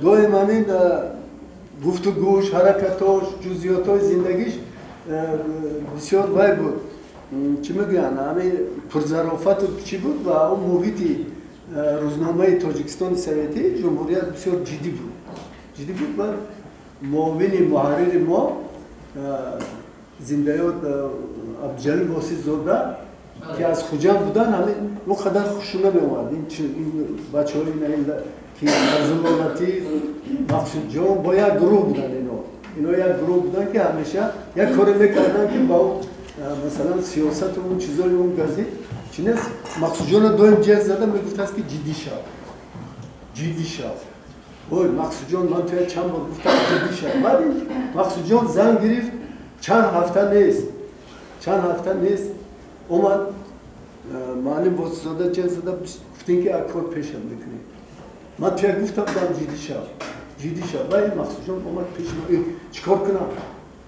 доим ҳамин гуфтугӯш, ҳаракатош, ҷузъиётҳои зиндагиш бисёр вай буд, чӣ мегӯянд, ҳамин пурзарофату чӣ буд. Ва он муҳити рӯзномаи Тоҷикистони Советӣ ҷумҳурият бисёр ҷиддӣ буд, ҷиддӣ буд. Ва муовини муҳаррири мо зиндаёд Абдуҷалил Восиззода ки аз Хуҷанд буданд, ҳамин он қадар хушу намеомад. Ин бачаҳои ки Назрулло Латиф, Мақсудҷон бо як гурӯҳ буданд. Ино як гурӯҳ буданд ки ҳамеша як коре мекарданд ки ба масалан сиёсату он чизои он газет чӣ нест. Мақсудҷонро доим ҷеғ зада мегуфтааст ки ҷиддӣ шав, ҷиддӣ шав. Ой Мақсудҷон, ман туя чанд бор гуфтам ҷиддӣ шав. Баъд Мақсудҷон занг гирифт, чанд ҳафта нест, чанд ҳафта нест. Омад муаллим Восизода ҷеғ зада гуфтем ки як кор пешам мекунем. Ман туя гуфтам дам ҷиддӣ шав, ҷиддӣ шав. Баъд Мақсудҷон омад пеши ман, чӣ кор кунам?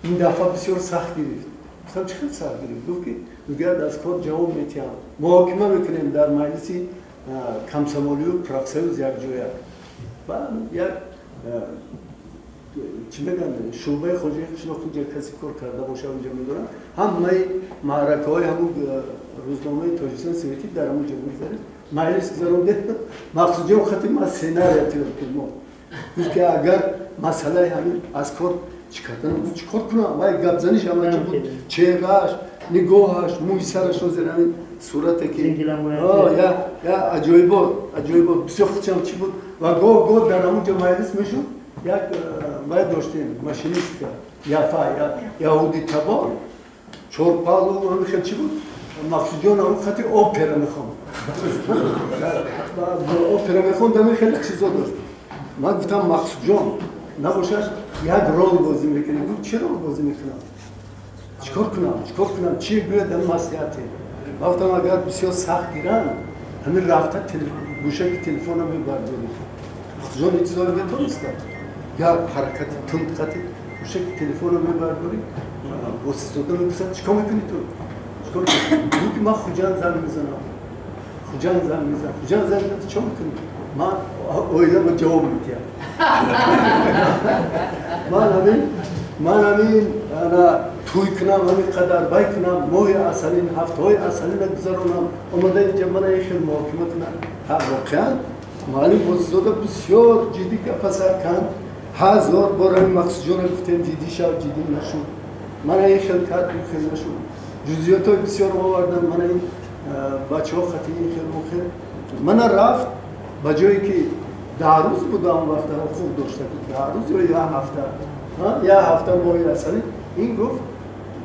Ин дафъа бисёр сахт гирифт. Гуфтам чӣ хел сахт гирифт? Гуфт ки мегӯяд аз кор ҷавоб метиҳам, муҳокима мекунем дар маҷлиси комсомолию профсоюз якҷоя. Баъд як чӣ мегӯянд, шӯъбаи хоҷагии қишлоқ инҷа касе кор карда боша, онҷа медоранд. Ҳамаи маъракаҳои ҳамун рӯзномаи Тоҷикистон Советӣ дар ҳамун ҷо мегузаред. Маҷлис гузарондем, Мақсудҷон хати ма сценария тайёр кард мо. Гуфт ки агар масъалаи ҳамин аз кор чӣ кардан, чӣ кор кунам? Вай гапзаниш ҳама чӣ буд, чеҳрааш, нигоҳаш, мӯи сараш ҳозир ҳамин сурате ки я аҷоибот, аҷоибот, бисёр худшам чӣ буд. Ва гоҳ гоҳ дар ҳамун ҷо маҷлис мешуд, як вай доштем, машинистка, яфа, яҳуди табор, чорпалу ҳамин хел чӣ буд. Мақсудҷон ҳамун хати опера мехонд, опера мехонд, ҳамин хеле чизо дошт. Ман гуфтам Мақсудҷон набошад як рол бозӣ мекунӣ. Гуфт чӣ рол бозӣ мекунам, чикор кунам, чикор кунам, чӣ гӯяд ҳамин маслиҳате. Ман гуфтам агар бисёр сахт гиранд, ҳамин рафта гӯшаки телефонро мебардорӣ. Мақсудҷон ин чизоро метонистад, як ҳаракати тунд хати гӯшаки телефонро мебардорӣ, Восизода мепурсад чикор мекунӣ ту? Чикор мекунӣ? Гуфт ки ман Хуҷанд занг мезанам, Хуҷанд занг мезанам, Хуҷанд занг мезанам, чикор мекунӣ? Ман оилама ҷавоб медиҳам. Ман ҳамин ана тӯй кунам, ҳамин қадар бай кунам, моҳи асалин, ҳафтаҳои асалина гузаронам, омада инҷа мана ин хел муҳокима кунам. Ҳа, воқеан муаллим Восизода бисёр ҷиддӣ гапа сар канд. Ҳазор бор ҳамин Мақсудҷонро гуфтем ҷиддӣ шав, ҷиддӣ нашуд. Мана ин хел кард, ин хел нашуд. Ҷузъиётҳои бисёр овардан, мана ин бачаҳо хати ин хел, он хел. Мана рафт ба ҷое ки 10 рӯз буд, он вақта ҳуқуқ дошта, 10 рӯз ё як ҳафта, як ҳафта моҳи асалин. Ин гуфт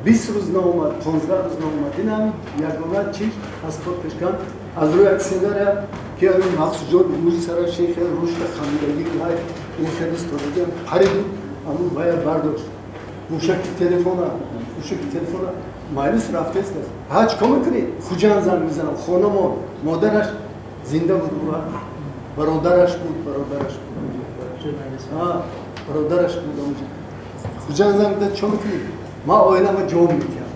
20 рӯз наомад, 15 рӯз наомад. Ин ҳам ягона чиз аз кор пеш кард. Аз рӯи як сценария ки ҳамин Мақсудҷон мӯи сараш ин хел рушда хамидагӣ, вай ин хел истодагӣ париду ҳамун вая бардошт. Гӯшаки телефона, гӯшаки телефона маҷлис рафтааст. Ҳа, чикор мекунӣ? Хуҷанд занг мезанам, хонамон, модараш зинда буд, бародараш буд, бародараш буд, бародараш буд онҷо. Хуҷанд занг мезанад, чикор мекунӣ? Ман оилама ҷавоб медиҳам.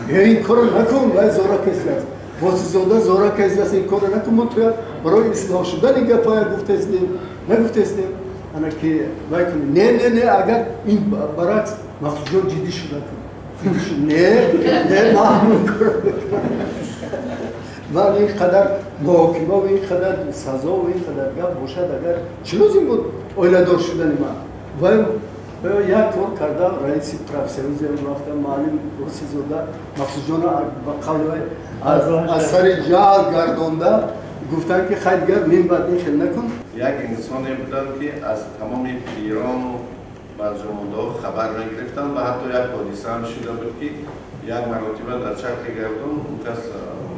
Ин корро накун, вай зора касиаст. Восизода зора касиаст, ин корро накун, мо туя барои ислоҳ шудани гапҳоя гуфтаистем, нагуфтаистем, ана ки вай кунӣ. Не, не, не, агар ин баръакс Мақсудҷон ҷиддӣ шуда кун. Не, не, ман ҳамин корро мекунам. Ман ин қадар муҳокима ва ин қадар сазо ва ин қадар гап бошад, агар чӣ лозим буд оиладор шудани ман? Вай як кор карда раиси профсоюз вақта муаллим Восизода Мақсудҷонро ба қавли вай аз сари ҷаҳл гардонда гуфтанд ки хай дигар мин баъд ин хел накун. Як инсоне буданд ки аз тамоми пирону барҷомондаҳо хабар мегирифтанд ва ҳатто як ҳодиса ҳам шуда буд ки як маротиба дар чархи гардун он кас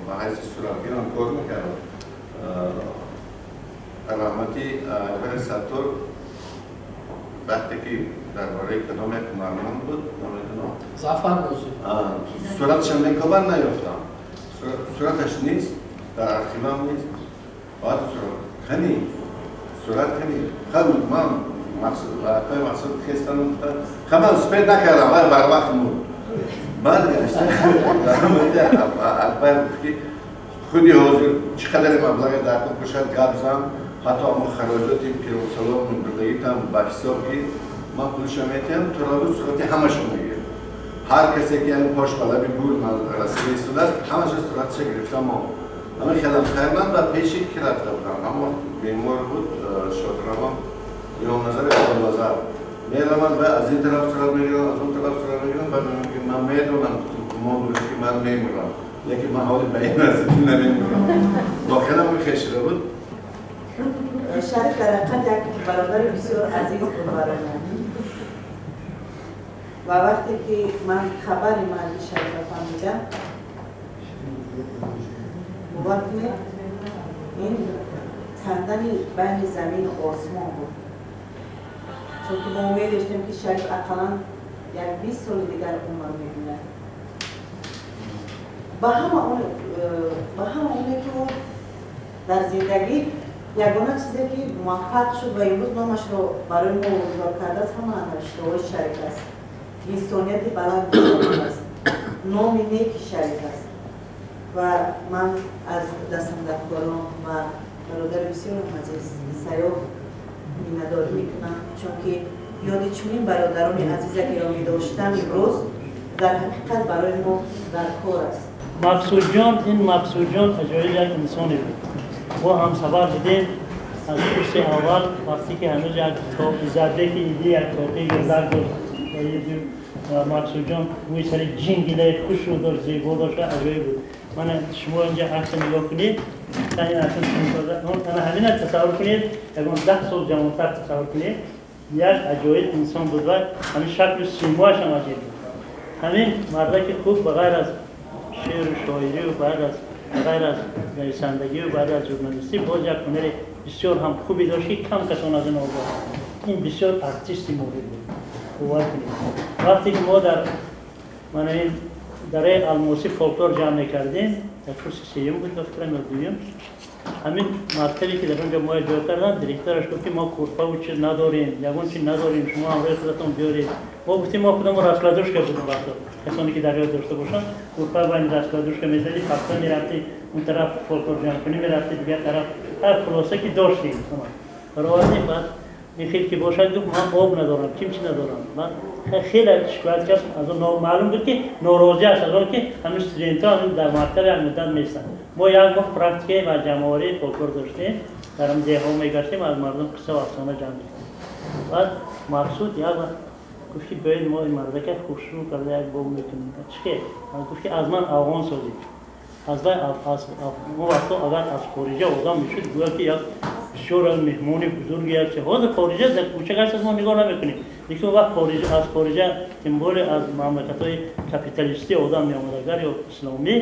ба ҳайси суратгирам кор мекард. Раҳмати Акбари Саттор вақте ки дар бораи кадом як ҳунарманд буд, намедонам, Зафар Нозир, сураташро мекобанд, наёфтам. Сураташ нест, дар архивам нест. Баъд сурат кани, сурат кани. Хел ман Акбари Мақсуд хестан гуфтам, ха ман успед накардам, вай барвақт мурд. Баъд гашта раҳмати Акбар гуфт ки худи ҳозир чӣ қадаре маблағе дар кор бошад, гап зан, ҳатто ҳамон хароҷоти пирусалом мебурдагитам ба ҳисоб гир, ман пулашо метиҳам, тураву сурати ҳамашо мегирам. Ҳар касе ки ҳамин пош ба лаби гур расида истодааст, ҳамаша сураташа гирифтам. Ҳамин хелам кардам ва пеши ки рафта будам, ҳамон вақт бемор буд шодравон Имомназари Абдуллазар. Мераванд ва аз ин тараф сурат мегиранд, аз он тараф сурат мегиранд ва мегӯянд ки ман медонам, гумон доред ки ман мемурам, лекин ман ҳоли ба ин наздикӣ намемурам. Воқеан ҳам хел шуда буд. Шариф дар ҳақиқат як бародари бисёр азиз буд барои ман. Ва вақте ки ман хабари марги Шарифро фаҳмидам, бовар кунед, ин кандани байни замину осмон буд. Чунки мо умед доштем ки Шариф ақаллан як 20 соли дигар умр мебинад. Ба ҳама оне ки ӯ дар зиндагӣ ягона чизе ки муваффақ шуд ва имрӯз номашро барои мо гузор кардааст, ҳама навиштаҳои Шариф аст. Инсонияти баланд аст, номи неки Шариф аст. Ва ман аз дастандаркорон ва бародари бисёрам азиз Саёф миннатдорӣ мекунам, чунки Ёди чунин бародарони азиза гиромӣ доштан имрӯз дар ҳақиқат барои мо даркор аст. Мақсудҷон, ин Мақсудҷон аҷоиб як инсоне буд. Мо ҳамсабар будем аз курси аввал, вақте ки ҳанӯз як зарбеки иди як тоқи гирдак дошт. Мақсудҷон мӯи сари ҷингилаи хушрӯ дошт, зебо дошт, аҷоиб буд. Мана шумо инҷа акса нигоҳ кунед, ана ҳамина тасаввур кунед, ягон 10 сол ҷавонтар тасаввур кунед, як аҷоиб инсон буд ва ҳамин шаклу симоаш ҳам аҷиб буд. Ҳамин мардаки хуб ба ғайр аз шеъру шоирию ба ғайр аз нависандагию баъд аз журналистӣ боз як ҳунари бисёр ҳам хуби дошт, ки кам касон аз ин огоҳанд. Ин бисёр артисти моҳир буд, бовар кунед. Вақте ки мо дар мана ин дараи Алмосӣ фолклор ҷамъ мекардем, дар курси сеюм буд ба фикрам ё дуюм, ҳамин мактабе ки дар он ҷо мо ҷой карданд, директораш гуфт, ки мо курпаву чиз надорем, ягон чиз надорем, шумо ҳамроҳи худатон биёред. Мо гуфтем, мо худамон раскладушка будем. Вақто касоне ки дар ёд дошта бошанд, курпа байни раскладушка мезадӣ, пахта мерафтӣ он тараф, фолклор ҷамъкунӣ мерафтӣ дигар тараф, ҳар хулоса ки доштем баровардем. Баъд ин хел ки бошад, гуфт, ман об надорам, ким чи надорам. Баъд хеле шикоят кард, аз он маълум буд, ки норозӣ аст аз он ки ҳамин студентҳо ҳамин дар мактаб як муддат местанд. Мо як моҳ практика ва ҷамъоварии фолклор доштем, дар ҳам деҳҳо мегаштем, аз мардум қисса ва афсона ҷамъ мекардем. Баъд Мақсуд як вақт гуфт, ки биёед, мо ин мардака хушрӯ карда як боб мекунем. Чӣ ке? Гуфт, ки аз ман афғон созед. Аз вай он вақто агар аз хориҷа одам мешуд, гӯя ки як бисёр меҳмони бузурги як чи. Ҳозир хориҷа дар кӯча гаштаз мо нигоҳ намекунем, лекин он вақт аз хориҷа, тем более аз мамлакатҳои капиталистӣ одам меомад агар ё исломӣ,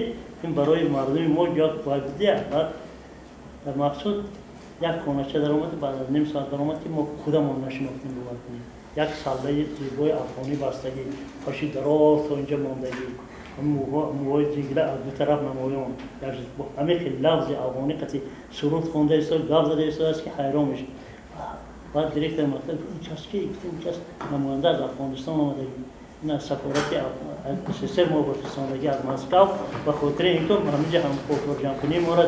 ин барои мардуми мо як вабдия. Баъд дар Мақсуд як хонача даромад, баъд аз ним соат даромад, ки мо худамон нашинохтем, бовар кунем. Як саллаи зебои афғонӣ бастагӣ, паши дароз то инҷа мондагӣ, мӯҳои ҷингила аз ду тараф намоён, ҳамин хел лафзи афғонӣ қати суруд хонда истод, гап зада истодааст, ки ҳайрон мешуд. Баъд директори мактаб: ин кас ки? Ин кас намоянда аз Афғонистон омадагӣ, ин аз сафорати СССР мо фиристодагӣ аз Москав, ба хотири ин ки ҳаминҷа ҳам фолклор ҷамъкунии моро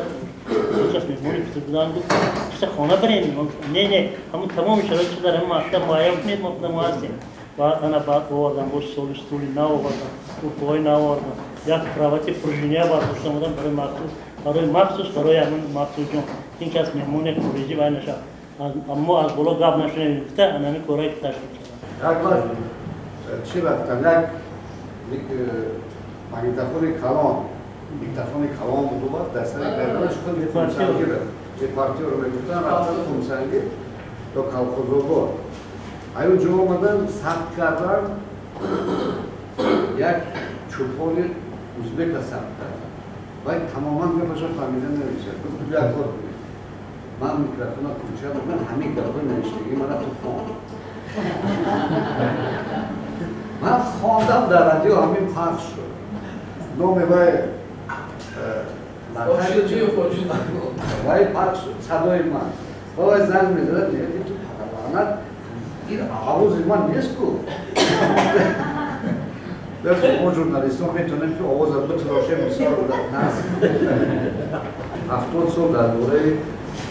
кас меҳмони бузург будан. Гуфт, киса хона барем? Не, не, ҳамун тамоми шароит дар ҳамин мактаб муайян кунед, мо худамо ҳастем. Баъд ана баъд овардан, боз соли стули нав овардан, курпаҳои нав овардан, як кровати пружиния бардошта омадан барои махсус, барои махсус барои ҳамин Мақсудҷон, ин кас меҳмони хориҷӣ вай нашавад, мо аз боло гап нашунавем гуфта, ана ҳамин корҳое ки ташкил кардам. Як вақт чӣ рафтам, як магнитофони калон, диктофони калон буд, вақт дар сари гарданаш худ Хумсангир, репортёр мегуфтан, рафтан Хумсангир то Колхозобод, аю ҷо омадан сабт кардан, як чӯпони узбека сабт кардан. Вай тамоман гапаша фаҳмида намешад. Гуфт, як кор кунед, ман микрофона кунча, ман ҳамин гапҳои навиштагӣ мана ту хон. Ман хондам, дар радио ҳамин пахш шуд. Номи вай вай пахш шуд, садои ман. Вай занг мезанад, мегӯяд, ки ту падарлаънат, ин овози ман нест ку. Мо журналистон метавонем, ки овоза битарошем, мисол насб. 70 сол дар бораи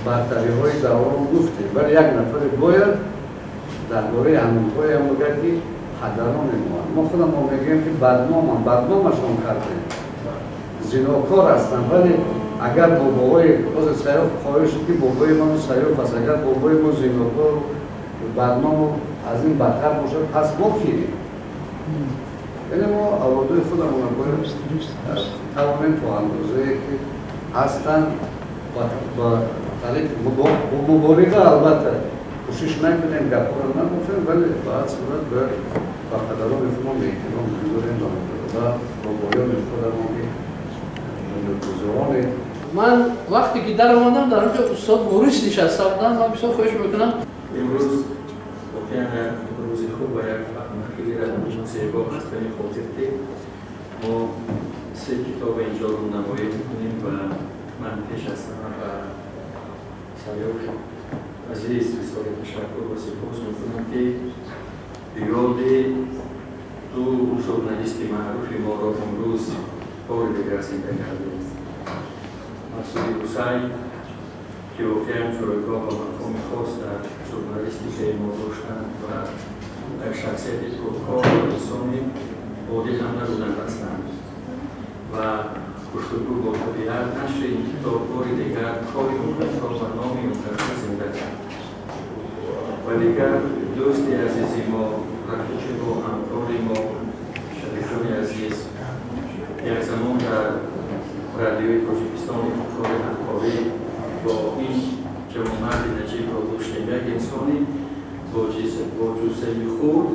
бартариҳои даврон гуфтем, вале як нафаре бояд дар бораи ҳамонҳоям бигӯяд, ки падарони мо. Мо худамон мегӯем, ки бадномам, бадномашон кардем, зинокор ҳастанд, вале агар бобоҳои ҳозир Сайёф қоил шуд, ки бобои ману Сайёф аст, агар бобои мо зинокор, бадному аз ин бадтар бошад, пас мо кием? Яъне мо авлодои худамонро бояд тавонем то андозае ки ҳастанд ба тариқи муболиға, албатта, кӯшиш накунем, гапҳоро нагуфтем, вале ба ҳар сурат бояд ба падарони худмон эҳтиром бигузорем, ба бобоёни худамон, ки бунёдгузорони. Ман вақте ки даромадам, дар онҷо устод Морис нишаста буданд. Ман бисёр хоҳиш мекунам. Имрӯз воқеан як рӯзи хуб ва як хеле зебо аст, ба ин хотир ки мо се китоба инҷо рӯнамоӣ мекунем ва ман пеш аз ҳама ба Сайёф азиз изҳори ташаккур ва сипос мекунам, ки ёди ду журналисти маъруфи моро имрӯз бори дигар зинда кардем. Мақсуди Ҳусайн, ки воқеан ҷойгоҳ ва мақоми хос дар журналистикаи мо доштанд ва یک شخصیت پرکار و انسانی عادی هم نبودند اصلا و گفتگو با طبیعت نشر این کتاب بار دیگر کار اون را و نام اون را زنده کرد. و دیگر دوست عزیزی ما، رفیق ما، همکار ما، شریف‌جان عزیز، یک زمان در رادیوی تاجیکستان کار همکاری با این جوانمرد نجیب را داشتیم. یک انسانی با جثه خود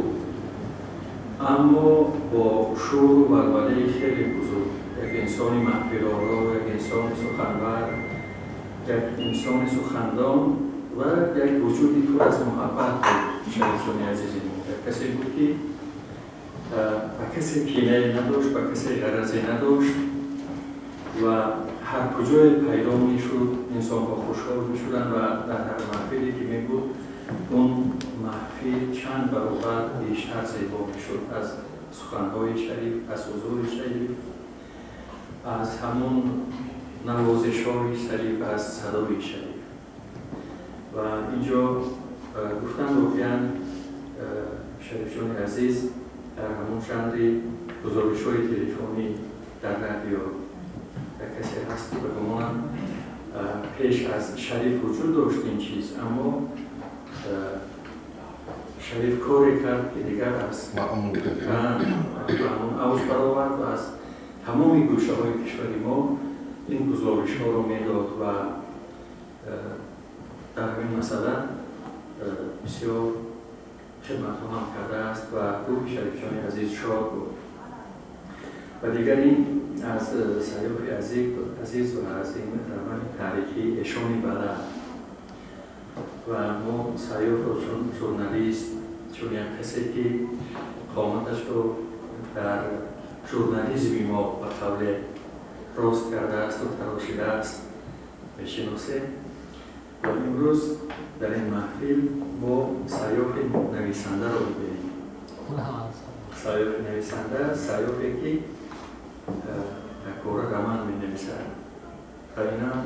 اما با شور و ولوله خیلی بزرگ، یک انسان محفل‌آرا، یک انسان سخنور، یک انسان سخندان و یک وجودی پر از محبت بود. شریف‌جان عزیزی ما کسی بود که به کسی کینه نداشت، به کسی غرضی نداشت و هر کجای پیدا میشد انسان ها خوشحال میشدن و در هر محفلی که میبود اون محفل چند برابر بیشتر زیبا میشد از سخنهای شریف، از حضور شریف، از همون نوازش های شریف، از صدای شریف. و اینجا گفتم واقعا شریف‌جان عزیز در همون ژانر گزارش های تلفنی در رادیو یک کسی هست که به گمانم پیش از شریف وجود داشت این چیز، اما شریف کاری کرد که دیگر از همون اوج برآورد و از تمام گوشه های کشور ما این گزارش ها رو میداد و در همین مسئله بسیار خدمت ها هم کرده است و روح شریف‌جان عزیز شاد بود. و دیگر این از سیاف عزیز و از این روند تاریخی اشانی بلد و ما سیاف رو چون ژورنالیست، چون یک کسی که قامتش رو در ژورنالیسم ما به قول راست کرده است و تراشیده است میشناسیم و امروز در این محفل ما سیاف نویسنده رو می‌بینیم. سیاف نویسنده، سیافی که یک رمان می‌نویسد و اینم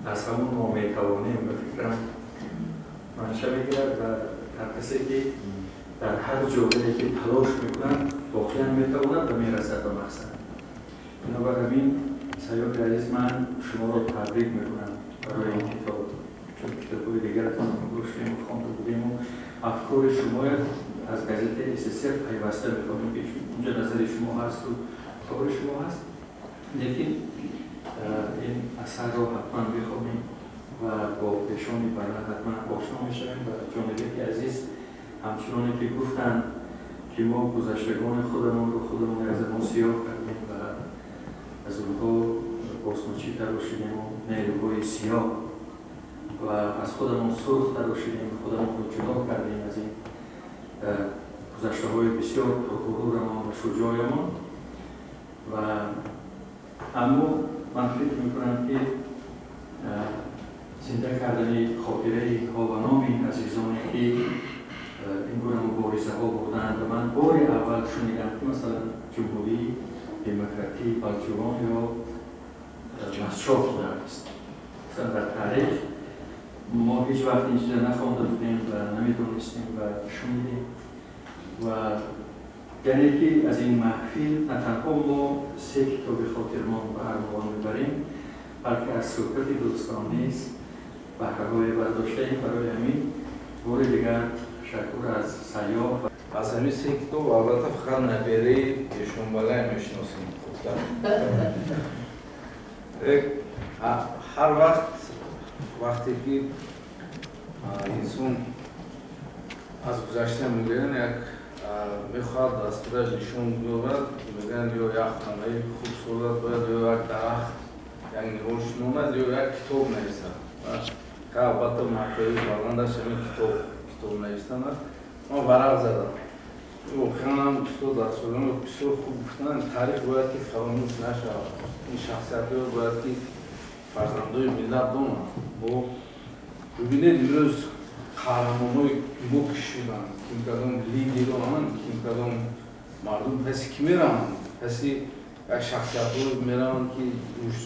از همون ما می‌توانیم به فکرم منشأ بگیرد و هر کسی که در هر جامعه‌ای که تلاش می‌کند واقعا می‌تواند و می‌رسد به مقصد. بنابراین سیاف عزیز، من شما را تبریک می‌کنم برای این کتاب، چون کتاب‌های دیگرتان رو گذاشتیم و خوانده بودیم و افکار شما از گزته SSR پیوسته می‌خوانیم که اونجا نظر شما هست و کار شما هست، لیکن این اثر رو حتما بخوانیم و با پیشانی برای حتما آشنا می‌شویم. و جانبک عزیز همچنانی که گفتن که ما گذشتگان خودمون رو خودمون از ما سیاه کردیم و از اونها باسمچی تراشیدیم و نیروهای سیاه و از خودمون سرخ تراشیدیم، خودمون رو جدا کردیم از این گذشته های بسیار پرغرورمان و شجاعمان. و اما من فکر میکنم که زنده کردن خاطره اینها و نام این عزیزانی که این گونه مبارزه ها بودند و من بار اول شنیدم که مثلا جمهوری دموکراتی بلجوان یا مصرف بوده است. مثلا در تاریخ ما هیچ وقت این چیز نخوانده بودیم و نمیدونستیم و شنیدیم و یعنی که از این محفل نه تنها ما سه کتاب خاطرمان به ارمغان میبریم، بلکه از صحبت دوستان نیز بهره‌های برداشته‌ایم. برای همین بار دیگر تشکر از سیاف. از همین سه کتاب البته فقط نبیره شنبله میشناسیم. هر وقت وقتی که انسان از گذشته میگوین یک میخواد از خودش نشون بیاورد، میگن یا یک خانه خوب سازد باید، یا یک درخت یک نهال شناند، یا یک کتاب نویسد. که البته مرتبه بلندش همین کتاب نویسن است. من ورق زدم. واقعا هم استاد اصولان بسیار خوب گفتن تاریخ باید که فراموش نشود. این شخصیت ها باید که فرزندای ملت دانند. با ببینید امروز قهرمانای ما کی شدند، کیم کدام لیدران، کیم کدام مردم پس کی میروند، پس یک شخصیت میروند که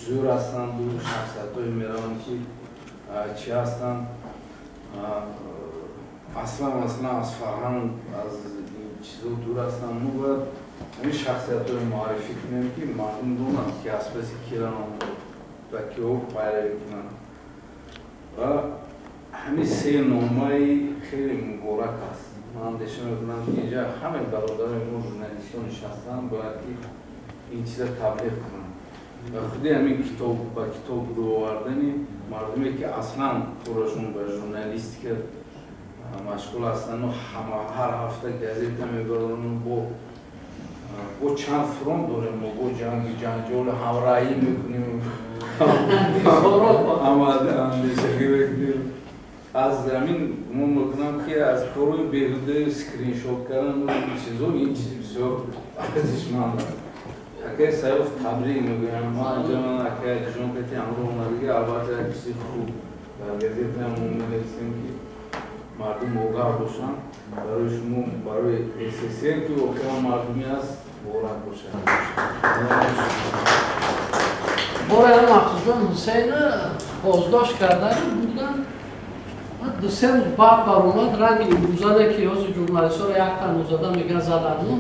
زور هستند، دو شخصیت میروند که چی هستند. Аслан аз фарҳанг, аз чизо дур ҳастанд. Мо бояд ҳамин шахсиятҳоро муаррифӣ кунем, ки мардум донанд, ки аз паси кирананд ва киҳо пайравӣ кунанд. Ва ҳамин се номаи хеле муборак аст. Ман андеша мекунам, ки инҷа ҳамаи бародарои мо журналистон нишастанд, бояд ки ин чиза таблиғ кунанд. Ва худи ҳамин китоб ба китоб рӯ овардани мардуме, ки аслан корашон ба журналистика машғул ҳастанд, ҳар ҳафта газета мебаранд, бо чанд фронт дорем, мо бо ҷанги ҷанҷол ҳамраҳӣ мекунем, андешагӣ мекунем. Аз ҳамин гумон мекунам, ки аз корҳои беҳудаи скриншот кардан чизо, ин чиз бисёр арзишманд аст. Акай Саёф, табрик мегӯям. Ман инҷа ман акай Алиҷон кати ҳамроҳ омадагӣ, албатта як чизи хуб дар газета мо менависем, ки мардум огаҳ бошанд. Барои шумо, барои СССР, ки воқеан мардумӣ аст, муборак бошад. Бора Мақсудҷон Ҳусейна боздошт кардану бурдан. Ду-се рӯз баъд баромад, ранги имрӯзане, ки ҳозир журналистҳоро як танӯзада мегӯянд, задану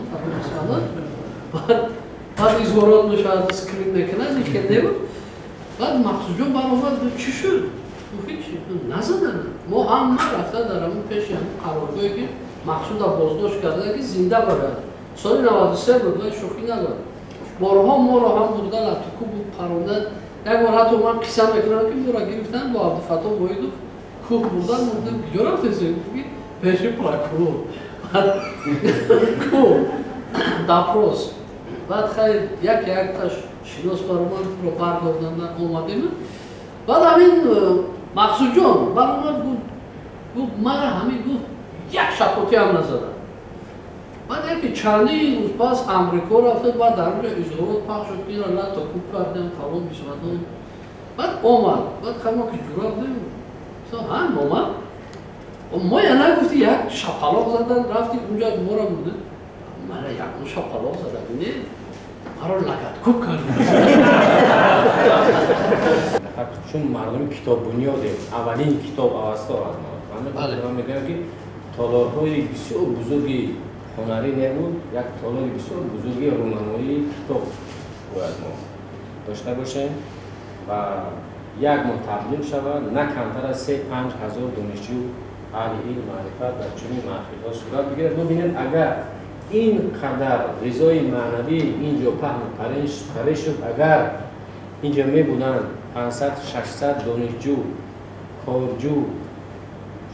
баъд изҳорот мешавад, скрин мекунад, ин хел небуд. Баъд Мақсудҷон баромад, чӣ шуд? Ҳеч назадан. Мо ҳама рафта дар ҳамон пеши ҳамон қароргоҳе, ки Мақсуда боздошт карда, ки зинда барояд. Соли 93 буд, вай шӯхӣ надорад. Борҳо моро ҳам бурдан, атуку буд, парондан. Як бор ҳатто ман қисса мекунам, ки моро гирифтан бо Абдуфаттоҳ Воҳидов кӯҳ бурдан, мурдем, куҷо рафтесем? Пеши прокурор. Кӯҳ допрос. Баъд хайр, як якташ шинос баромад, ро бардорданда омадем. Баъд ҳамин Мақсудҷон баромад, гуфт, мара ҳамин, гуфт, як шапотӣ ҳам назадам. Баъд яке чандин рӯз пас Амрико рафта, баъд дар онҷо изҳорот пахш шуд, ки инро лато кӯб кардем, фалон бисвадон. Баъд омад, баъд хай мо ки ҷура будем, ҳам омад. Мо я нагуфти, як шапалоқ задан, рафти унҷа моро бурда. Мара ягон шапалоқ зада, не, маро лагаткӯб кард. Чун мардуми китоббунёдем, аввалин китоб Авасто аз мо. Ман мегӯям, ки толорҳои бисёр бузурги ҳунарӣ небуд, як толори бисёр бузурги рӯнамоии китоб бояд мо дошта бошем ва як моҳ таблиғ шавад, на камтар аз 3-5 ҳазор донишҷӯ, аҳли илм, маърифат дар чунин маҳфилҳо сурат бигирад. Бубинед, агар ин қадар ғизои маънавӣ инҷо паҳну пареш шуд, агар инҷо мебуданд 500-600 донишҷӯ, корҷӯ,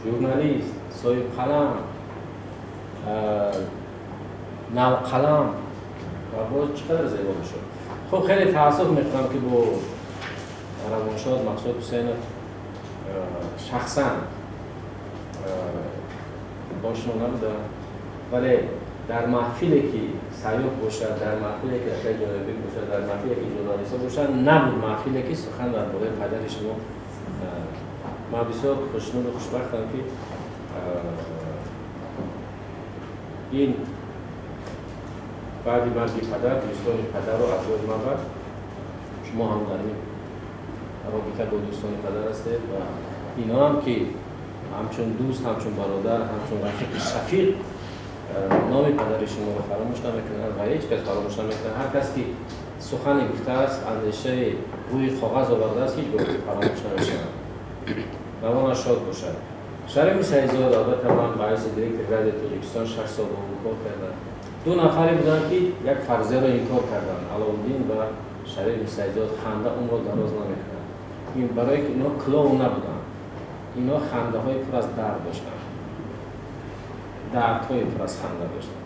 журналист, соҳибқалам, навқалам, ва боз чӣ қадар зебо мешуд. Хуб, хеле таассуф мекунам, ки бо равоншод Мақсуд Ҳусейнов шахсан ошно набудам, вале дар маҳфиле ки Саёф бошад, дар маҳфиле ки акай Ҷонибек бошад, дар маҳфиле ки журналистҳо бошад, набуд маҳфиле ки сухан дар бораи падари шумо. Ман бисёр хушнуду хушбахтам, ки ин баъди марги падар дӯстони падарро аз ёд мабар. Шумо ҳам дар ин робита бо дӯстони падар ҳастед ва ино ҳам ки ҳамчун дӯст, ҳамчун бародар, ҳамчун рафиқи шафиқ номи падари шуморо фаромӯш намекунанд ва ҳеҷ кас фаромӯш намекунад. Ҳар кас ки сухане гуфтааст, андешаи рӯи коғаз овардааст, ҳеҷ гоҳ фаромӯш намешавад. Равонаш шод бошад. Шариф Саидзод, албатта ман ба ҳайси директори радиои Тоҷикистон 6 сол бо ӯ кор кардам. Ду нафаре буданд, ки як фарзияро инкор карданд: Аловуддин ва Шариф Саидзод. Ханда умрро дароз намекунад. Ин барое ки ино клоун набуданд, ино хандаҳои пур аз дард доштанд, дардҳои пур аз ханда доштанд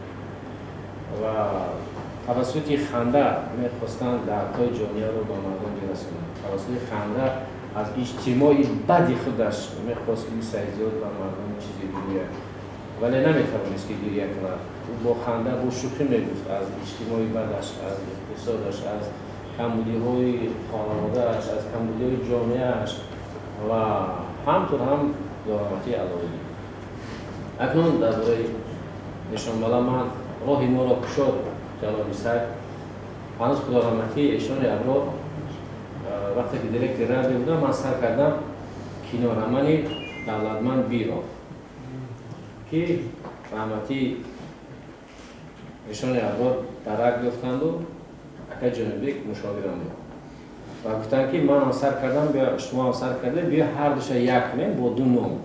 ва тавассути ханда мехостанд дардҳои ҷомеаро ба мардум бирасонанд. Тавассути ханда аз иҷтимои бади худаш мехост Саидзод ба мардум чизе бигӯяд, вале наметавонист ки гиря кунад. Ӯ бо ханда, бо шӯхӣ мегуфт аз иҷтимои бадаш, аз иқтисодаш, аз камбудиҳои хонаводааш, аз камбудиҳои ҷомеааш ва ҳамтур ҳам дорамотии Алоуддин. Акнун дар бораи нишонбала ман роҳи моро кушод ҷаноби Сайф. Ҳанӯз худораҳматии эшони аброр, вақте ки директори радио будам, ман сар кардам киноромани Давлатманд биро. ки раҳматии Эшони Аброр дарак ёфтанду акай Ҷонибек мушовирам буд ва гуфтанд, ки манам сар кардам, шумо ҳам сар карда, биё ҳар душа як кунем бо ду ном.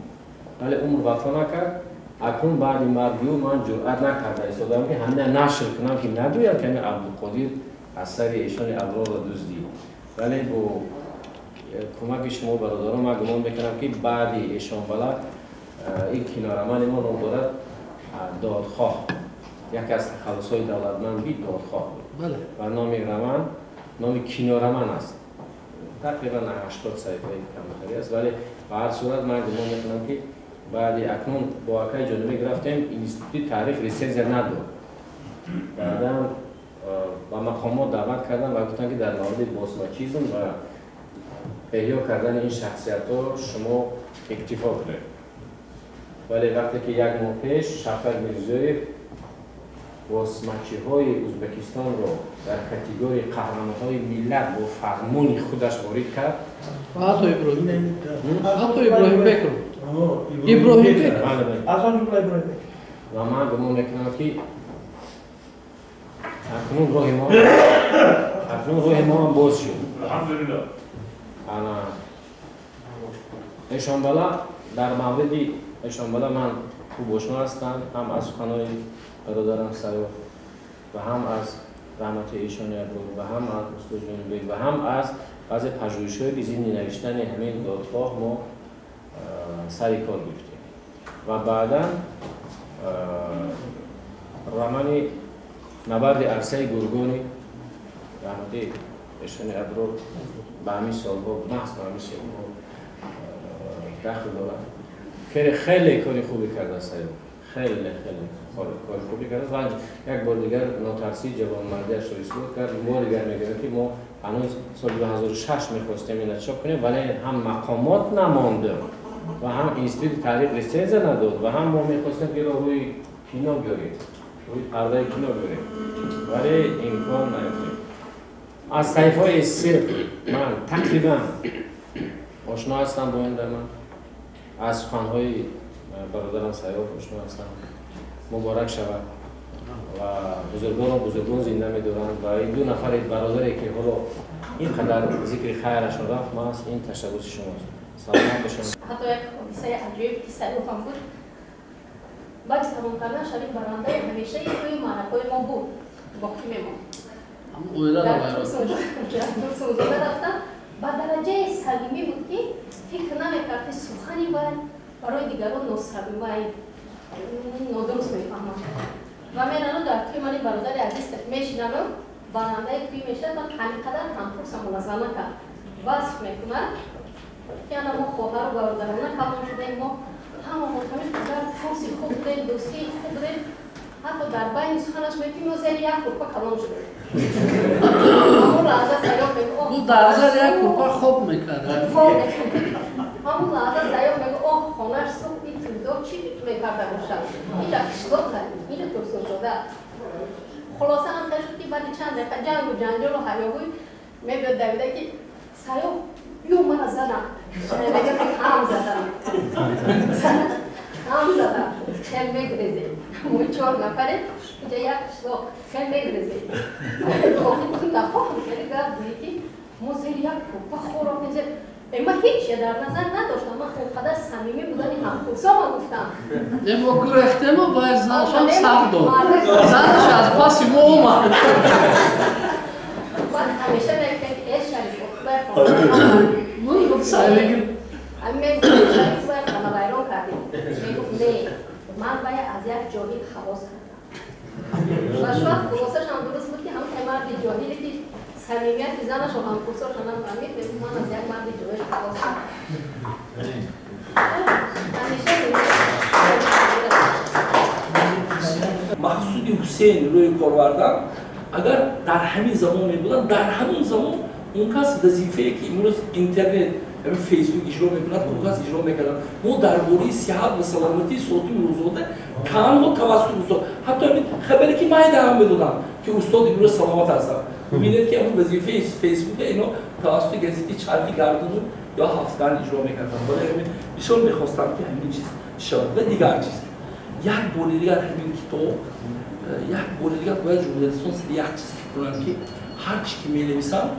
Вале умр вафо накард. Акнун баъди марги ӯ ман ҷуръат накарда истодам, ки ҳамина нашр кунам, ки нагӯяд, ки Абдуқодир асари Эшони Аброрро дуздид. Вале бо кӯмаки шумо бародарон ман гумон мекунам, ки баъди Эшонбала ин киноромани мо ном дорад Додхоҳ. Яке аз тахаллусҳои давлатманд би Додхоҳ буд ва номи роман, номи кинороман аст. Тақрибан 80 саҳифаи камтари аст, вале ба ҳар сурат ман гумон мекунам, ки баъди акнун бо акай Ҷонибек рафтем, институти таърих ресензия надод. Баъдан ба мақомот даъват кардам ва гуфтанд, ки дар мавриди босмачизм ва эҳё кардани ин шахсиятҳо шумо иктифо кунед. Вале вақте ки як моҳ пеш Шавкат Мирзиёев босмачиҳои Ӯзбекистонро дар категорияи қаҳрамонҳои миллат бо фармони худаш ворид кард, ҳатто Иброҳимбекро, Иброҳимбек аз он ҷумла Иброҳимбек. Ва ман гумон мекунам, ки акнун роҳи мо ҳам боз шуд. Алҳамдулиллоҳ. Ана Эшонбала, дар мавриди Эшонбала ман хуб ошно ҳастам, ҳам аз суханои бародарам Саёф ва ҳам аз раҳмати Эшони Аброр ва ҳам аз устод Ҷонибек ва ҳам аз баъзе пажӯҳишҳое, ки зимни навиштани ҳамин Додхоҳ мо сари кор гирифтем. Ва баъдан романи Набарди арсаи гургони раҳмати Эшони Аброр ба ҳамин солҳо, маҳз ба ҳамин солҳо дахл дорад. Хеле кори хубе кардааст Саёф, хеле хеле кори хубе кардааст ва як бор дигар нотарсии ҷавонмардиашро исбот кард. Бор дигар мегӯям, ки мо ҳанӯз соли 2006 мехостем ина чоп кунем, вале ҳам мақомот намонда ва ҳам институти таърих рецензия надод ва ҳам мо мехостем, ки рӯи кино биёрем, рӯи пардаи кино биёрем, вале имкон наёфтем. Аз саҳифаҳои СССР ман тақрибан ошно ҳастам бо ин роман, аз суханҳои бародарам Саёф ошно ҳастам. Муборак шавад ва бузургонро бузургон зинда медоранд ва ин ду нафари бародаре, ки ҳоло ин қадар зикри хайрашон рафт, маҳз ин ташаббуси шумост. Саломат бошанд. Ҳатто як ҳодисаи аҷоиб, ки Саёфам буд. Баъди тамом кардан Шариф барандаи ҳамешаи тӯи маъракаҳои мо буд, боқӣ мемонд. Турсунзода рафтам, ба дараҷаи самимӣ буд, ки фикр намекард, ки сухани вай барои дигарон носамимай, нодуруст мефаҳмад. Ва мерану дар тӯи мани бародари азиз мешинану барандаи тӯй мешавад ва ҳамин қадар ҳамкурсам мулаззанака васф мекунад, ки ана мо хоҳару бародарона калон шудем, мо ҳамамон ҳамин қадар курси хуб будем, дӯстии хуб будем. Ҳатто дар байни суханаш мегӯ, мо зери як курпа калон шудем. Ҳамон лаҳза Саёф мегӯ: Ӯ дар зери як курпа хоб мекард. Хоб мекард. Ҳамон лаҳза Саёф мегӯ: оҳ, хонаш сӯхт, ин тӯйдор чӣ фикр мекарда бошад, инҷа қишлоқ, инҷа Турсунзода. Хулоса, ҳам шуд, ки баъди чанд дақиқа ҷангу ҷанҷолу ҳаёҳӯй мебиёд давида, ки Саёф, ё мара задам. Мегӯям, ҳам задам, ҳам задам, хел мегрезем, мо чор нафарем инҷа, як қишлоқ, хел мегрезем. Охир нахоҳам хеле гап гӯӣ, ки мо зери як кӯпа хӯрок. Ман ҳеч дар назар надоштам, ман он қадар самимӣ будани ҳамкурсома гуфтам. Не, мо гурехтему, бояд занашам сар дод, занаш аз паси мо омад. Баъд ҳамеша мегуфтем, ки э Шариф, мегуфтем, Шариф, бояд хонавайрон кардем. Мегуфт: не, ман бояд аз як ҷоҳил халос кардам. Ва шояд хулосашам дуруст буд, ки ҳамин марди ҷоҳиле, ки самимияти занашо, ҳамкурсошо нафаҳмид, мегуфт: ман аз як марди ҷоҳил халос кардам. Ҳамеша. Мақсуди Ҳусейн рӯи кор вардан, агар дар ҳамин замон мебуданд, дар ҳамон замон он кас вазифае, ки имрӯз интернет, ҳамин Фейсбук иҷро мекунад, он кас иҷро мекарданд. Мо дар бораи сиҳат ва саломатии Сотим Нурзода танҳо тавассути устод, ҳатто ҳамин хабаре, ки майда ҳам медодам, ки устод имрӯз саломат ҳастанд. Бибинед, ки ҳамин вазифаи Фейсбука ино тавассути газети Чархи Гардуну ё Ҳафтган иҷро мекарданд. Барои ҳамин бисёр мехостам, ки ҳамин чиз шавад. Ва дигар чиз, Як бори дигар ҳамин китоб, як бори дигар бояд журналистон сари як чиз фикр кунанд, ки ҳар чи ки менависанд,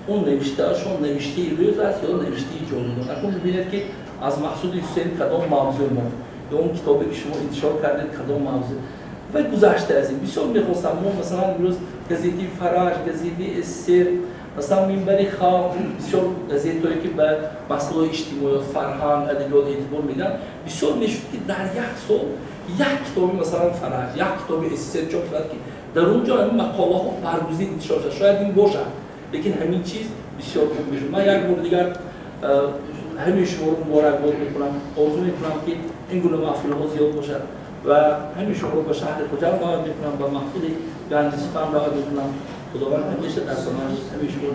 он навиштаашон навиштаи рӯз аст ё навиштаи ҷонидон. Акнун бибинед, ки аз Мақсуди Ҳусейн кадом мавзӯъ мо ё он китобе ки шумо интишор кардед кадом мавзӯъ ва гузашта аз ин бисёр мехостам мо масалан имрӯз газетаи Фараҷ, газетаи СССР, масалан Минбари халқ, бисёр газетҳое ки ба масъалаҳои иҷтимоиёт, фарҳанг, адабиёт эътибор медиҳанд, бисёр мешуд ки дар як сол як китоби масалан Фараҷ, як китоби СССР чоп шавад, ки дар он ҷо ҳамин мақолаҳо баргузид интишор шавад. Шояд ин бошад, лекин ҳамин чиз бисёр хуб мешуд. Ман як бори дигар ҳамин шуморо муборакбод мекунам, орзу мекунам, ки ин гуна маҳфилҳо зиёд бошад ва ҳамин шуморо ба шаҳри Хуҷанд даъват мекунам, ба маҳфили Ганҷи сухан даъват мекунам. Худованд ҳамеша дар паноҳи ҳамин шумо.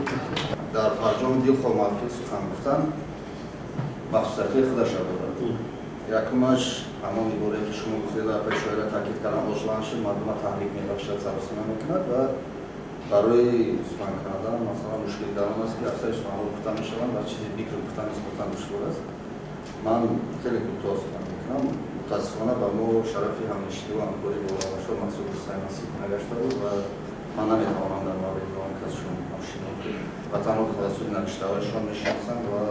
Дар фарҷоми дилхоҳ маҳфил сухан гуфтан махсусиятҳои худашро дорад. Якумаш ҳамон иборае ки шумо гуфтед, дар пеши шоира таъкид кардам, ошланши мардума таҳрик мебахшад, саросима мекунад ва барои сухан кардан масалан мушкил дар он аст, ки аксари суханҳо гуфта мешаванд ва чизи бикр гуфтан нисбатан душвор аст. Ман хеле кӯтоҳ сухан мекунам. Мутаассифона ба мо шарафи ҳамнишинӣ ва ҳамкорӣ бо Раваншод Мақсуд Ҳусайн насиб нагашта буд ва ман наметавонам дар мавриди он кас шумо ҳамшинӣ ва танҳо тавассути навиштаҳояшон мешиносам ва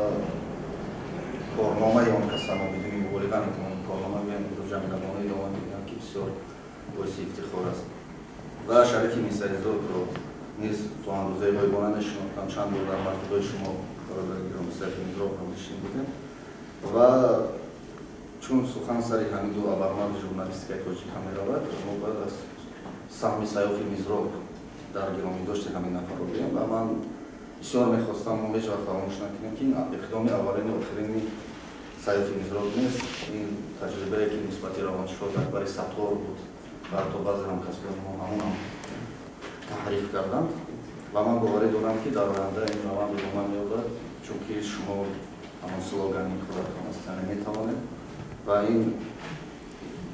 корномаи он каса мо бидуни муболиға метавонем корнома гӯем. Имрӯз Ҷамилабону идома медиҳам, ки бисёр боиси ифтихор аст ва Шарифи Мирсаидзодро низ то андозаи ғоибона мешинохтам. Чанд бор дар маҳфилҳои шумо бародари гиромӣ Сайфи Мизроб ҳамнишин будем ва чун сухан сари ҳамин ду абармарди журналистикаи тоҷик ҳам меравад, мо бояд аз саҳми Сайёфи Мизроб дар гиромидошти ҳамин нафарро гӯем ва ман бисёр мехостам мо ҳеҷ вақт фаромӯш накунем, ки ин иқдоми аввалини охирини Сайёфи Мизроб нест. Ин таҷрибае ки нисбати Раваншод Акбари Саттор буд ва ҳатто баъзе ҳамкасбони мо ҳамонам таҳриф карданд ва ман боварӣ дорам, ки дар оянда ин раванд идома меёбад, чунки шумо ҳамон слогани худатон аст, яъне метавонед ва ин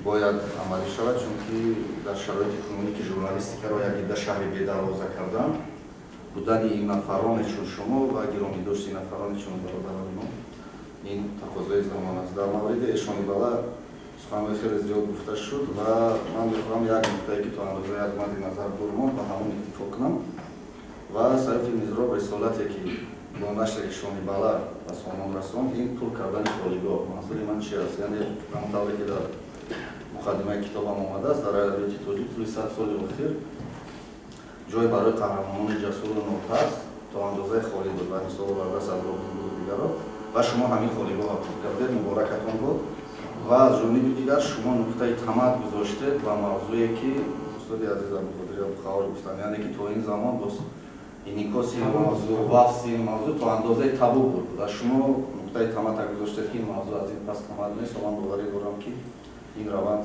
бояд амалӣ шавад, чунки дар шароити кунунӣ ки журналистикаро як идда шаҳри бедарвоза кардан, будани ин нафароне чун шумо ва гиромидошти нафароне чун бародарони мо ин тақозои замон аст. Дар мавриди Эшони Бала суханҳои хеле зиёд гуфта шуд ва ман мехоҳам як нуктае ки то андозае аз мадди назар дур монд ба ҳамон иктифо кунам ва Сайфи Мизроб рисолате ки бо нашри Эшони Бала ба сомон расонд, ин пур кардани холигоҳ. Манзури ман чи аст? Яъне ҳамон тавре ки дар муқаддимаи китобам омадааст, дар адабиёти тоҷик тӯли 100 соли охир ҷой барои қаҳрамонони ҷасуру нотарс то андозаи холӣ буд ва мисол овардааст аз Робин Гуд дигарро ва шумо ҳамин холигоҳро пур кардед, муборакатон буд. Ва аз ҷониби дигар шумо нуқтаи тамад гузоштед ба мавзӯе ки устоди азиз Абдуқодири Абдухаор гуфтанд, яъне ки то ин замон боз инъикоси мавзӯъ, вафси ин мавзӯъ то андозаи табу буд ва шумо нуқтаи тамада гузоштед, ки ин мавзӯъ аз ин пас тамад нест ва ман боварӣ дорам, ки ин раванд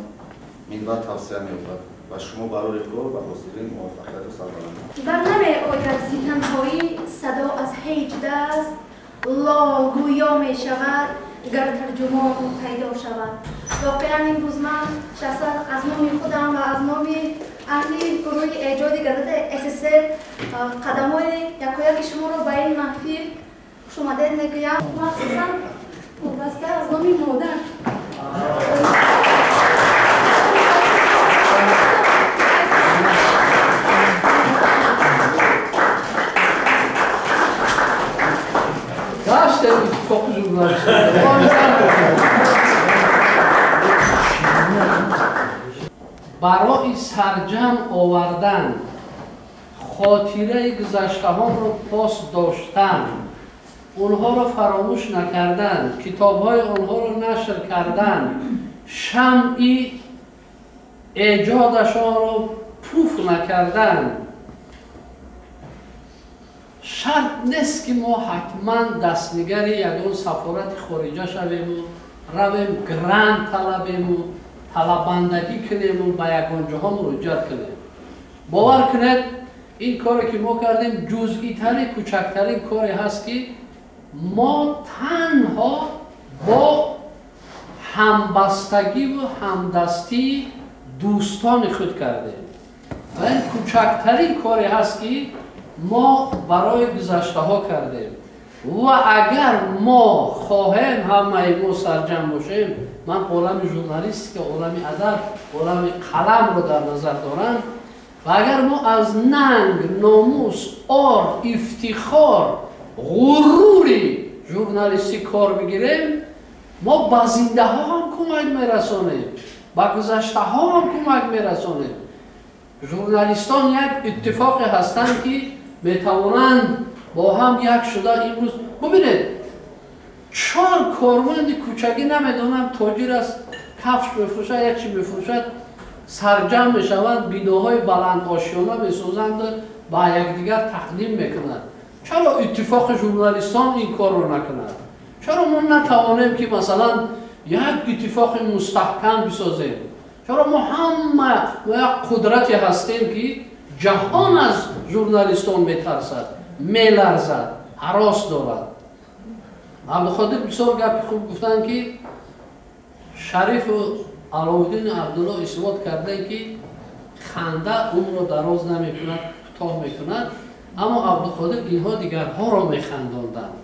минбаъд тавсеа меёбад ва шумо барои кор ба ҳосилин муваффақияту сарбаландӣ. Бар намеояд зи танҳоӣ садо аз ҳеҷ даст, лол гӯё мешавад гар тарҷумон пайдо шавад. Воқеан имрӯз ман шахсан аз номи худам ва аз номи аҳли гурӯҳи эҷоди газетаи СССР қадамҳои якояки шуморо ба ин маҳфил хушомадед мегӯям, махсусан вобаста аз номи модар. Гаштем иттифоқи журналистон. Барои сарҷамъ овардан, хотираи гузаштаҳонро пос доштан, онҳоро фаромӯш накардан, китобҳои онҳоро нашр кардан, шамъи эҷодашонро пуф накардан шарт нест, ки мо ҳатман дастнигари ягон сафорати хориҷа шавему равем грант талабему талабандагӣ кунему ба ягон ҷоҳо муроҷиат кунем. Бовар кунед, ин коре ки мо кардем ҷузъитарин, кӯчактарин коре ҳаст, ки мо танҳо бо ҳамбастагиву ҳамдастии дӯстони худ кардем ва ин кӯчактарин коре ҳаст, ки мо барои гузаштаҳо кардем. Ва агар мо хоҳем ҳамаи мо сарҷамъ бошем, Ман олами журналистика, олами адаб, олами қаламро дар назар дорам. Ва агар мо аз нанг, номус, ор, ифтихор, ғурури журналистӣ кор бигирем, мо ба зиндаҳо ҳам кӯмак мерасонем, ба гузаштаҳо ҳам кӯмак мерасонем. Журналистон як иттифоқе ҳастанд, ки метавонанд бо ҳам як шуда имрӯз бубинед, чор корманди кӯчагӣ, намедонам, тоҷир аст, кафш мефурӯшад, як чи мефурӯшад, сарҷамъ мешаванд, биноҳои баландошёна месозанд, ба якдигар тақдим мекунанд. Чаро иттифоқи журналистон ин корро накунад? Чаро мо натавонем, ки масалан як иттифоқи мустаҳкам бисозем? Чаро мо ҳама мо як қудрате ҳастем, ки ҷаҳон аз журналистон метарсад, меларзад, ҳарос дорад. Абдуқодир бисёр гапи хуб гуфтанд, ки Шарифу Аловуддину Абдулло исбот карданд, ки ханда умрро дароз намекунад, кӯтоҳ мекунад. Аммо Абдуқодир инҳо дигарҳоро механдонданд.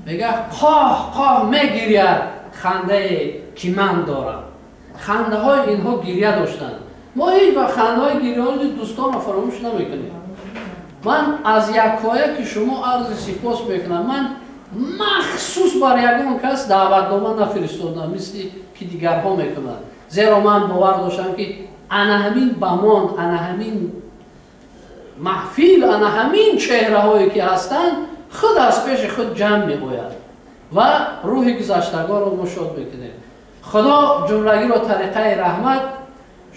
Мегӯяд: қоҳ қоҳ мегиряд хандае, ки ман дорам. Хандаҳои инҳо гиря доштанд. Мо ҳеҷ вақт хандаҳои гирёни дӯстонро фаромӯш намекунем. Ман аз якояки шумо арзи сипос мекунам. Ман махсус бар ягон кас даъватнома нафиристодам, мисли ки дигарҳо мекунанд, зеро ман бовар доштам, ки ана ҳамин бамон, ана ҳамин маҳфил, ана ҳамин чеҳраҳое, ки ҳастанд, худ аз пеши худ ҷамъ меояд ва рӯҳи гузаштагонро мо шод мекунем. Худо ҷумлагиро тариқаи раҳмат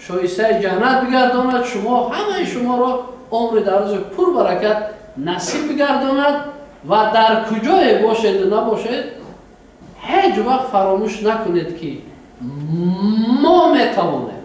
шоистаи ҷаннат бигардонад, шумо ҳамаи шуморо умри дарози пурбаракат насиб бигардонад ва дар куҷое бошеду набошед, ҳеҷ вақт фаромӯш накунед, ки мо метавонем.